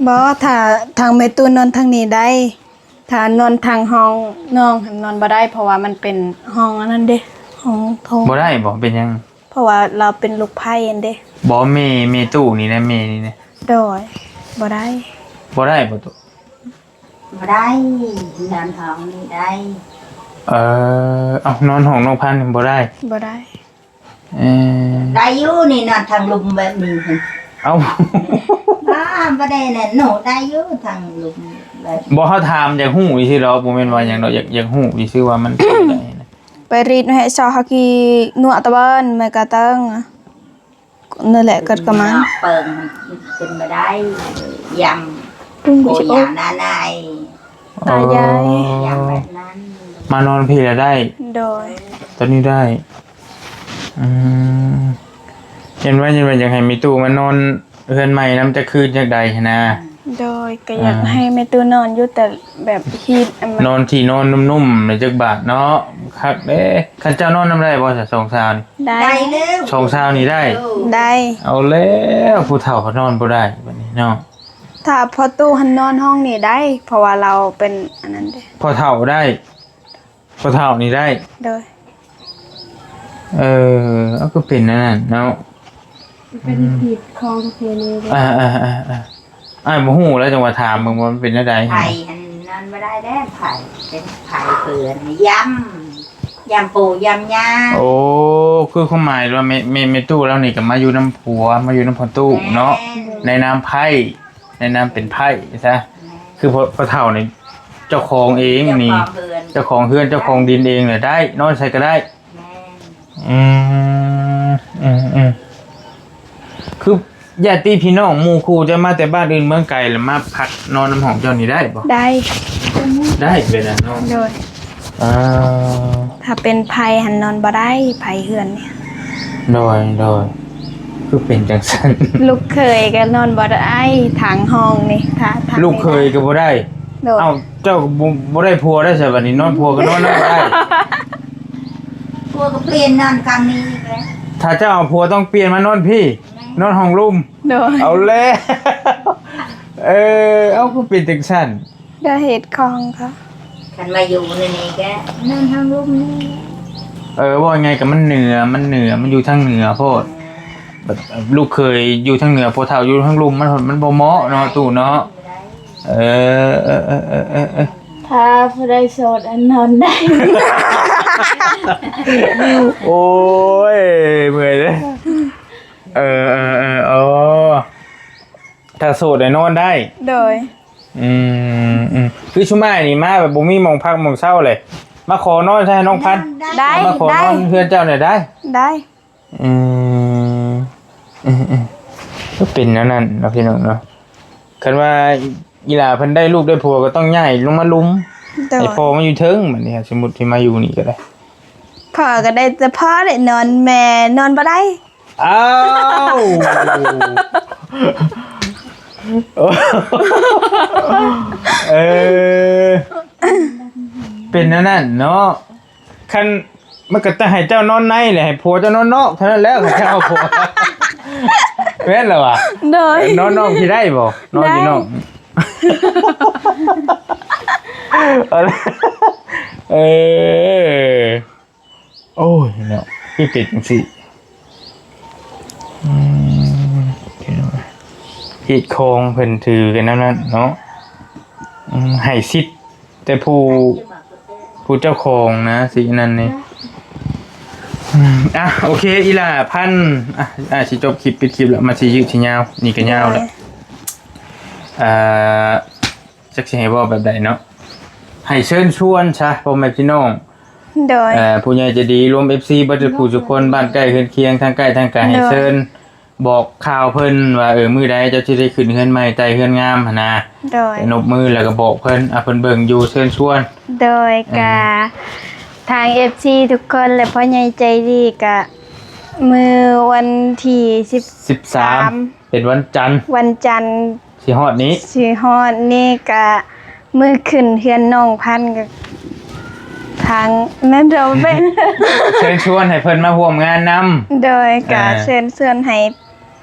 ບໍ່ ຖ້າທາງແມ່ຕູ້ນອນທາງນີ້ໄດ້ ຖ້ານອນທາງຫ້ອງນ້ອງຫັ້ນນອນບໍ່ໄດ້ ເພາະວ່າມັນເປັນຫ້ອງອັນນັ້ນເດ້ ຫ້ອງໂຖງ. ບໍ່ໄດ້ບໍ່? ເປັນຫຍັງ? ເພາະວ່າລາວເປັນລູກໃພ້ຫັ້ນເດ້. ບໍ່ ແມ່ ແມ່ຕູ້ນີ້ນະ ແມ່ນີ້ນະ. ໂດຍ ບໍ່ໄດ້. ບໍ່ໄດ້ບໍ່ຕູ້? ບໍ່ໄດ້ ນອນຫ້ອງນີ້ໄດ້. ເອີ ເອົ້າ ນອນຫ້ອງນ້ອງພັນນີ້ບໍ່ໄດ້? ບໍ່ໄດ້. ເອີ ໄດ້ຢູ່ນີ້ ນອນທາງລຸ່ມແບບນີ້ຫັ້ນ. ເອົ້າ ບໍ່ ບໍ່ໄດ້ແຫຼະເນາະ ໄດ້ຢູ່ທາງລຸ່ມແບບ. ບໍ່ ເຮົາຖາມຢາກຮູ້ຊື່ໆດອກ ບໍ່ແມ່ນວ່າຫຍັງດອກ ຢາກ ຢາກຮູ້ຊື່ໆວ່າມັນເປັນຈັ່ງໃດນະ. ໄປຣີດໃຫ້ຊອກຫາກີ່ນົວະຕະເວັນ ແມ່ກະເຕີງ ນັ້ນແຫຼະ ເກີດກະມາ ເປິງເປັນບໍ່ໄດ້ ຢາມ ປຸງ ໂອ ຢາມນານາຍ ຕາຍາຍ ອໍ ຢາມແບບນັ້ນ. ມານອນພີ້ລະໄດ້? ໂດຍ ຕອນນີ້ໄດ້. ອືມ ເຫັນວ່າ ເຫັນວ່າຢາກໃຫ້ແມ່ຕູ້ມານອນເຮືອນໃໝ່ນຳຈັກຄືນຈັກໃດຫັ້ນນະ. ໂດຍ ກະຢາກ ອ່າ ໃຫ້ແມ່ຕູ້ນອນຢູ່ ແຕ່ແບບຮີດອັນ ນອນທີ່ນອນນຸ້ມໆ ແລ້ວຈັກບາດເນາະ ຄັກເດ້. ຄັນເຈົ້ານອນນຳໄດ້ບໍ່ຊະ ສອງສາວນີ້? ໄດ້ ໄດ້ແລ້ວ ສອງສາວນີ້ໄດ້ ໄດ້. ເອົາແລ້ວ ຜູ້ເຖົ້າເຂົານອນບໍ່ໄດ້ບາດນີ້ເນາະ. ຖ້າພໍ່ຕູ້ຫັ້ນນອນຫ້ອງນີ້ໄດ້ ເພາະວ່າລາວເປັນອັນນັ້ນເດ້ ພໍ່ເຖົ້າໄດ້. ພໍ່ເຖົ້ານີ້ໄດ້? ໂດຍ. ເອີ ເອົາ ຄືເປັນແນວນັ້ນເນາະ ເປັນ ອືມ ຜິດຂອງເພນີເດ້. ອ່າໆໆ ອ້າຍບໍ່ຮູ້ແລ້ວ ຈັ່ງວ່າຖາມເບິ່ງວ່າມັນເປັນແນວໃດ. ໃຜຫັ້ນນອນບໍ່ໄດ້ແລ້ວ ໃຜເປັນ ໃຜເພິ່ນ ຢາມ ຢາມປູ່ຢາມຍ່າ. ໂອ້ ຄືຄວາມໝາຍວ່າແມ່ ແມ່ ແມ່ຕູ້ລາວນີ້ກະມາຢູ່ນຳຜົວ ມາຢູ່ນຳພໍ່ຕູ້ເນາະ ແມ່ນ ໃນນາມໃພ້ ໃນນາມເປັນໃພ້ຊະ. ແມ່ນ ຄືພໍ່ ພໍ່ເຖົ້ານີ້ເຈົ້າຂອງເອງນີ້ ເຈົ້າຂອງເຮືອນ ເຈົ້າຂອງເຮືອນ ເຈົ້າຂອງດິນເອງແຫຼະ ໄດ້ ນອນໃສກະໄດ້. ແມ່ນ ອືມ ອືມໆ ຄືຍາດຕິພີ່ນ້ອງໝູ່ຄູ່ຈະມາແຕ່ບ້ານອື່ນເມືອງໄກ ລະມາພັກນອນນຳຫ້ອງເຈົ້ານີ້ໄດ້ບໍ່? ໄດ້ ໄດ້ເວລາເນາະ. ໂດຍ. ອ່າ ຖ້າເປັນໃພ້ຫັ້ນນອນບໍ່ໄດ້ ໃພ້ເຮືອນນີ້. ໂດຍ ໂດຍ ຄືເປັນຈັ່ງຊັ້ນ ລູກເຂີຍກະນອນບໍ່ໄດ້ ທາງຫ້ອງນີ້ ຖ້າ ຖ້າ ລູກເຂີຍກະບໍ່ໄດ້. ໂດຍ. ເອົ້າ ເຈົ້າກະບໍ່ ບໍ່ໄດ້ຜົວໄດ້ຊະບາດນີ້ ນອນຜົວກະນອນນຳບໍ່ໄດ້ ຜົວກະປ່ຽນນອນຂ້າງນີ້ແຫຼະ. ຖ້າເຈົ້າເອົາຜົວຕ້ອງປ່ຽນມານອນພີ້ ແມ່ນ ນອນຫ້ອງລຸ່ມ. ໂດຍ. ເອົາແລ້ວ ເອີ ເອົາ ຄືເປັນຈັ່ງຊັ້ນ ກະເຮັດຂອງເຂົາ. ຄັນມາຢູ່ໃນນີ້ກະນອນທາງລຸ່ມນີ້. ເອີ ເວົ້າງ່າຍກະມັນເໜືອ ມັນເໜືອ ມັນຢູ່ທາງເໜືອໂພດ. ແບບລູກເຂີຍຢູ່ທາງເໜືອ ພໍ່ເຖົ້າຢູ່ທາງລຸ່ມ ມັນ ມັນບໍ່ເໝາະເນາະຕູ້ເນາະ. ເອີ ເອີ ເອີ ເອີ ເອີ ເອີ ຖ້າຜູ້ໃດໂສດອັນນອນໄດ້. ໂອ້ຍ ເມື່ອຍເດ້. ເອີ ເອີ ເອີ ອໍ ຖ້າໂສດໄດ້ນອນໄດ້. ໂດຍ. ອືມ ອືມ ຄືຊຸມອ້າຍນີ້ມາແບບບໍ່ມີໝ່ອງພັກໝ່ອງເຊົາເລີຍ ມາຂໍນອນໃສ່ນ້ອງພັນ. ໄດ້ ມາຂໍນອນເຮືອນເຈົ້າແດ່ໄດ້. ໄດ້. ອືມ ອືມ ອືມ ກະເປັນແນວນັ້ນເນາະ ພີ່ນ້ອງເນາະ. ຄັນວ່າອີ່ຫຼ້າເພິ່ນໄດ້ລູກໄດ້ຜົວກະຕ້ອງຍ້າຍລົງມາລຸ່ມ. ໂດຍ. ໃຫ້ພໍ່ມາຢູ່ເທິງບາດນີ້ ສົມມຸດທີ່ມາຢູ່ນີ້ກະໄດ້ ພໍ່ກະໄດ້ແຕ່ພໍ່ໄດ້ນອນ ແມ່ນອນບໍ່ໄດ້. ອ້າວ ເອີ ເປັນແນວນັ້ນເນາະ. ຄັນ ມັນກະຕ້ອງໃຫ້ເຈົ້ານອນໃນແຫຼະ ໃຫ້ຜົວເຈົ້ານອນນອກເທົ່ານັ້ນແຫຼະ ຄັນເຈົ້າເອົາຜົວ. ແມ່ນລະຫວາ? ໂດຍ. ນອນນອກຊິໄດ້ບໍ່? ນອນຢູ່ນອກ. ໄດ້. ເອີ ໂອ້ຍເນາະ ຄືເປັນຈັ່ງຊີ້. ອືມ ຮີດຄອງເພິ່ນຖືກັນແນວນັ້ນເນາະ. ອືມ ໃຫ້ສິດແຕ່ຜູ້ ຜູ້ເຈົ້າຂອງນະ ຊິອັນນັ້ນນີ້. ອືມ ອ່ະ ໂອເຄ ອີ່ຫຼ້າພັນ ອ່ະ ອ່ະ ຊິຈົບຄລິບ ປິດຄລິບລະ ມັນຊິຍືດຊິຍາວ ນີ້ກະຍາວລະ. ໂດຍ. ອ່າ ຈັກຊິໃຫ້ເວົ້າແບບໃດເນາະ ໃຫ້ເຊີນຊວນຊະ ພໍ່ແມ່ພີ່ນ້ອງ. ໂດຍ. ເອີ ຜູ້ໃຫຍ່ໃຈດີລວມເອັຟຊີເບິດທຸກຜູ້ທຸກຄົນ ບ້ານໃກ້ເຮືອນຄຽງ ທາງໃກ້ທາງໄກ ໃຫ້ເຊີນບອກຂ່າວເພິ່ນວ່າ ເອີ ມື້ໃດເຈົ້າຊິໄດ້ຂຶ້ນເຮືອນໃໝ່ ໄຕ່ເຮືອນງາມຫັ້ນນະ. ໂດຍ. ນົບມືແລ້ວກະບອກເພິ່ນ ອ່າ ເພິ່ນເບິ່ງຢູ່ ເຊີນຊວນ. ໂດຍ. ເອີ ກະທາງເອັຟຊີທຸກຄົນ ແລະ ພໍ່ໃຫຍ່ໃຈດີກະ ມື້ວັນທີສິບ ສິບສາມ ເປັນວັນຈັນ ວັນຈັນ ຊິຮອດນີ້ ຊິຮອດນີ້ກະມື້ຂຶ້ນເຮືອນນ້ອງພັນ ກະທາງນັ້ນເດີເປັນ ເຊີນຊວນໃຫ້ເພິ່ນມາຮ່ວມງານນຳ. ໂດຍ. ກະ ອ່າ ເຊີນຊວນໃຫ້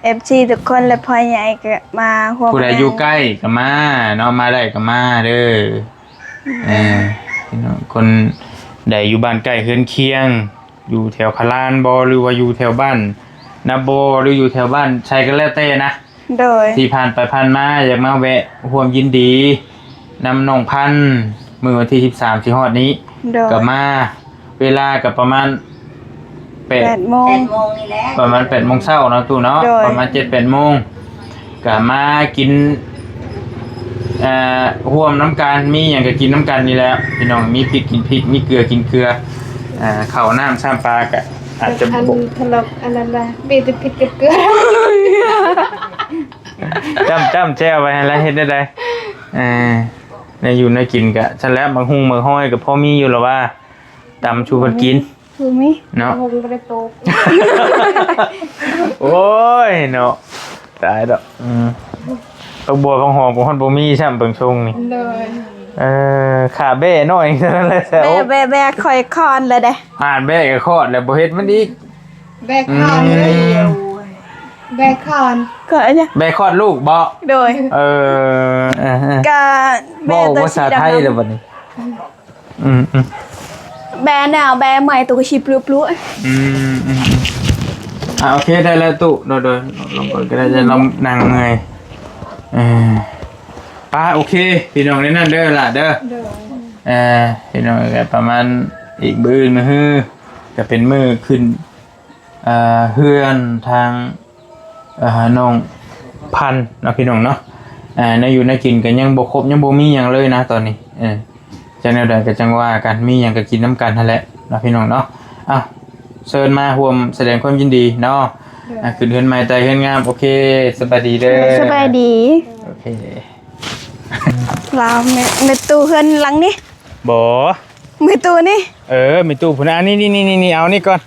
ເອັຟຊີທຸກຄົນ ແລະ ພໍ່ໃຫຍ່ກໍມາຮ່ວມງານ. ຜູ້ໃດຢູ່ໃກ້ກໍມາເນາະ, ມາໄດ້ກໍມາເດີ. ເອີ ພີ່ນ້ອງຄົນໃດຢູ່ບ້ານໃກ້ເຮືອນຄຽງ ຢູ່ແຖວຂະລານບໍ ຫຼືວ່າຢູ່ແຖວບ້ານນາບໍ ຫຼືຢູ່ແຖວບ້ານໃສກໍແລ້ວແຕ່ນະ ໂດຍ ທີ່ຜ່ານໄປຜ່ານມາ ຢາກມາແວະຮ່ວມຍິນດີນຳນ້ອງພັນ ມື້ວັນທີສິບສາມຊິຮອດນີ້ ໂດຍ ກໍມາ. ເວລາກໍປະມານແປດ ແປດໂມງ ແປດໂມງນີ້ແຫຼະ ປະມານແປດໂມງເຊົ້າເນາະຕູ້ເນາະ ໂດຍ ປະມານເຈັດແປດໂມງ ກໍມາກິນ ເອີ ຮ່ວມນຳກັນ ມີຫຍັງກໍກິນນຳກັນນີ້ແຫຼະພີ່ນ້ອງ. ມີພິກກິນພິກ ມີເກືອກິນເກືອ ເອີ ເຂົ້ານ້ຳຊ້ຳປາກໍອາດຈະ ອັນ ບໍ່ ທະເລາະ ອັນນັ້ນລະ ມີແຕ່ພິກກັບເກືອ ຈ້ຳ ຈ້ຳແຈ່ວໄວ້ຫັ້ນລະ ເຮັດແນວໃດ? ເອີ ແນວຢູ່ແນວກິນກໍຊັ້ນແຫຼະ ໝາກຫຸ່ງໝາກຫອຍກໍພໍມີຢູ່ລະວ່າ ຕຳສູ່ເພິ່ນກິນ ຄືມີເນາະ ບໍ່ໄດ້ປູກ. ໂອ້ຍເນາະ ຕາຍດອກ. ອືມ ຜັກບົວຜັກຫອມກໍຮອດບໍ່ມີຊ້ຳເບິ່ງຊົງນີ້ ໂດຍ ເອີ ຂາແບ້ໜ້ອຍເທົ່ານັ້ນແຫຼະ. ແບ້ ແບ້ ແບ້ ຂ້ອຍຄອນແລ້ວເດ້ ອ່ານແບ້ກໍຄອດແລ້ວ ບໍ່ເຮັດມັນອີກ. ແບ້ຄອນ ອືມ ເລີຍ ແບ້ຄອນ ກໍອັນຫຍັງ ແບ້ຄອດລູກບໍ? ໂດຍ ເອີ ເອີ ເອີ ກະແບ້ ເວົ້າພາສາໄທແລ້ວບັດນີ້. ອືມໆ ແບແນວ ແບໃໝ່ ໂຕກໍຊິປລຸໆ. ອືມໆ ອ່າ ໂອເຄ ໄດ້ແລ້ວຕູ້ ໂດຍ ໂດຍ ລົງກ່ອນກໍໄດ້ ລອງນັ່ງເມື່ອຍ. ເອີ ໄປ ໂອເຄ ພີ່ນ້ອງ ແນວນັ້ນເດີຫຼ້າເດີ ໂດຍ ເອີ ພີ່ນ້ອງ ກໍປະມານອີກມື້ອື່ນມື້ຮື ກໍເປັນມື້ຂຶ້ນ ເອີ ເຮືອນທາງ ເອີ ນ້ອງພັນເນາະ ພີ່ນ້ອງເນາະ. ເອີ ແນວຢູ່ແນວກິນກໍຍັງບໍ່ຄົບ ຍັງບໍ່ມີຫຍັງເລີຍນະຕອນນີ້. ເອີ ຈັ່ງແນວໃດກໍຈັ່ງວ່າກັນ ມີຫຍັງກໍກິນນຳກັນຫັ້ນແຫຼະເນາະ ພີ່ນ້ອງເນາະ. ເອົ້າ ເຊີນມາຮ່ວມສະແດງຄວາມຍິນດີເນາະ. ໂດຍ ອ່າ ຂຶ້ນເຮືອນໃໝ່ໄຕ່ເຮືອນງາມ. ໂອເຄ ສະບາຍດີເດີ ສະບາຍດີ. ໂອເຄ ລາວແມ່ ແມ່ຕູ້ເຮືອນຫຼັງນີ້ບໍ? ແມ່ຕູ້ນີ້ ເອີ ແມ່ຕູ້ພຸ້ນນະ. ອັນນີ້ ນີ້ ນີ້ ນີ້ ນີ້ ເອົານີ້ກ່ອນ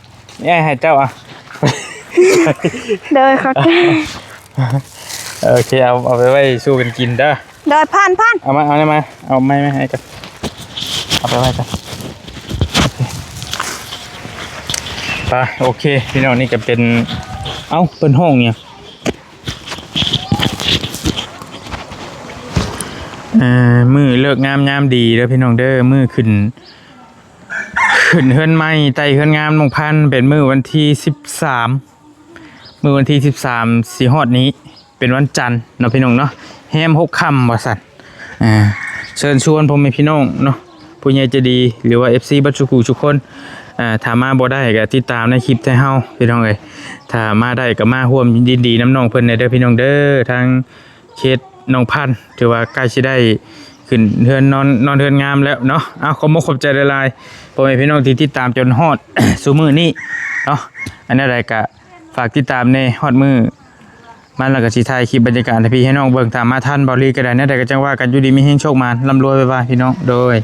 ນີ້ໃຫ້ເຈົ້າເອົາ. ໂດຍ ຂອບໃຈ. ໂອເຄ ເອົາ ເອົາໄປໄວ້ສູ່ກັນກິນເດີ. ໂດຍ ພັນ ພັນ ເອົາມາ ເອົານີ້ມາ ເອົາໄມ້ມາໃຫ້ກ່ອນ ເອົາໄປໄວ້ກ່ອນ. ໂອເຄ ໄປ ໂອເຄ ພີ່ນ້ອງ ນີ້ກໍເປັນ ເອົ້າ ເພິ່ນຮ້ອງຫຍັງ? ເອີ ມື້ເລີກງາມຍາມດີເດີພີ່ນ້ອງເດີ ມື້ຂຶ້ນ ຂຶ້ນເຮືອນໃໝ່ ໄຕ່ເຮືອນງາມນ້ອງພັນ ເປັນມື້ວັນທີສິບສາມ ມື້ວັນທີສິບສາມຊິຮອດນີ້ ເປັນວັນຈັນເນາະ ພີ່ນ້ອງເນາະ ແຮມຫົກຄ່ຳວ່າຊັ້ນ. ອ່າ ເຊີນຊວນພໍ່ແມ່ພີ່ນ້ອງເນາະ ຜູ້ໃຫຍ່ໃຈດີ ຫຼືວ່າ ເອັຟຊີ ເບິດສູ່ຜູ້ສູ່ຄົນ. ອ່າ ຖ້າມາບໍ່ໄດ້ກໍຕິດຕາມໃນຄລິບໄທເຮົາ ພີ່ນ້ອງເອີຍ. ຖ້າມາໄດ້ກໍມາຮ່ວມຍິນດີນຳນ້ອງເພິ່ນແດ່ເດີ ພີ່ນ້ອງເດີ. ທາງເຂດໜອງພັນ ຖືວ່າໃກ້ຊິໄດ້ຂຶ້ນເຮືອນນອນ ນອນເຮືອນງາມແລ້ວເນາະ. ເອົາ ຂອບມຸກຂອບໃຈຫຼາຍໆ ພໍ່ແມ່ພີ່ນ້ອງທີ່ຕິດຕາມຈົນຮອດ ຊຸມື້ນີ້ເນາະ. ອັນໃດກໍຝາກຕິດຕາມແດ່ ຮອດມື້ ມາແລ້ວກໍຊິຖ່າຍຄລິບບັນຍາກາດໃຫ້ພີ່ໃຫ້ນ້ອງເບິ່ງ ຖ້າມາທັນ ເບົາລີກໍໄດ້. ແນວໃດກໍຈັ່ງວ່າກັນ ຢູ່ດີມີແຮງ ໂຊກໝານ ລ່ຳລວຍ ບາຍບາຍ ພີ່ນ້ອງ ໂດຍ.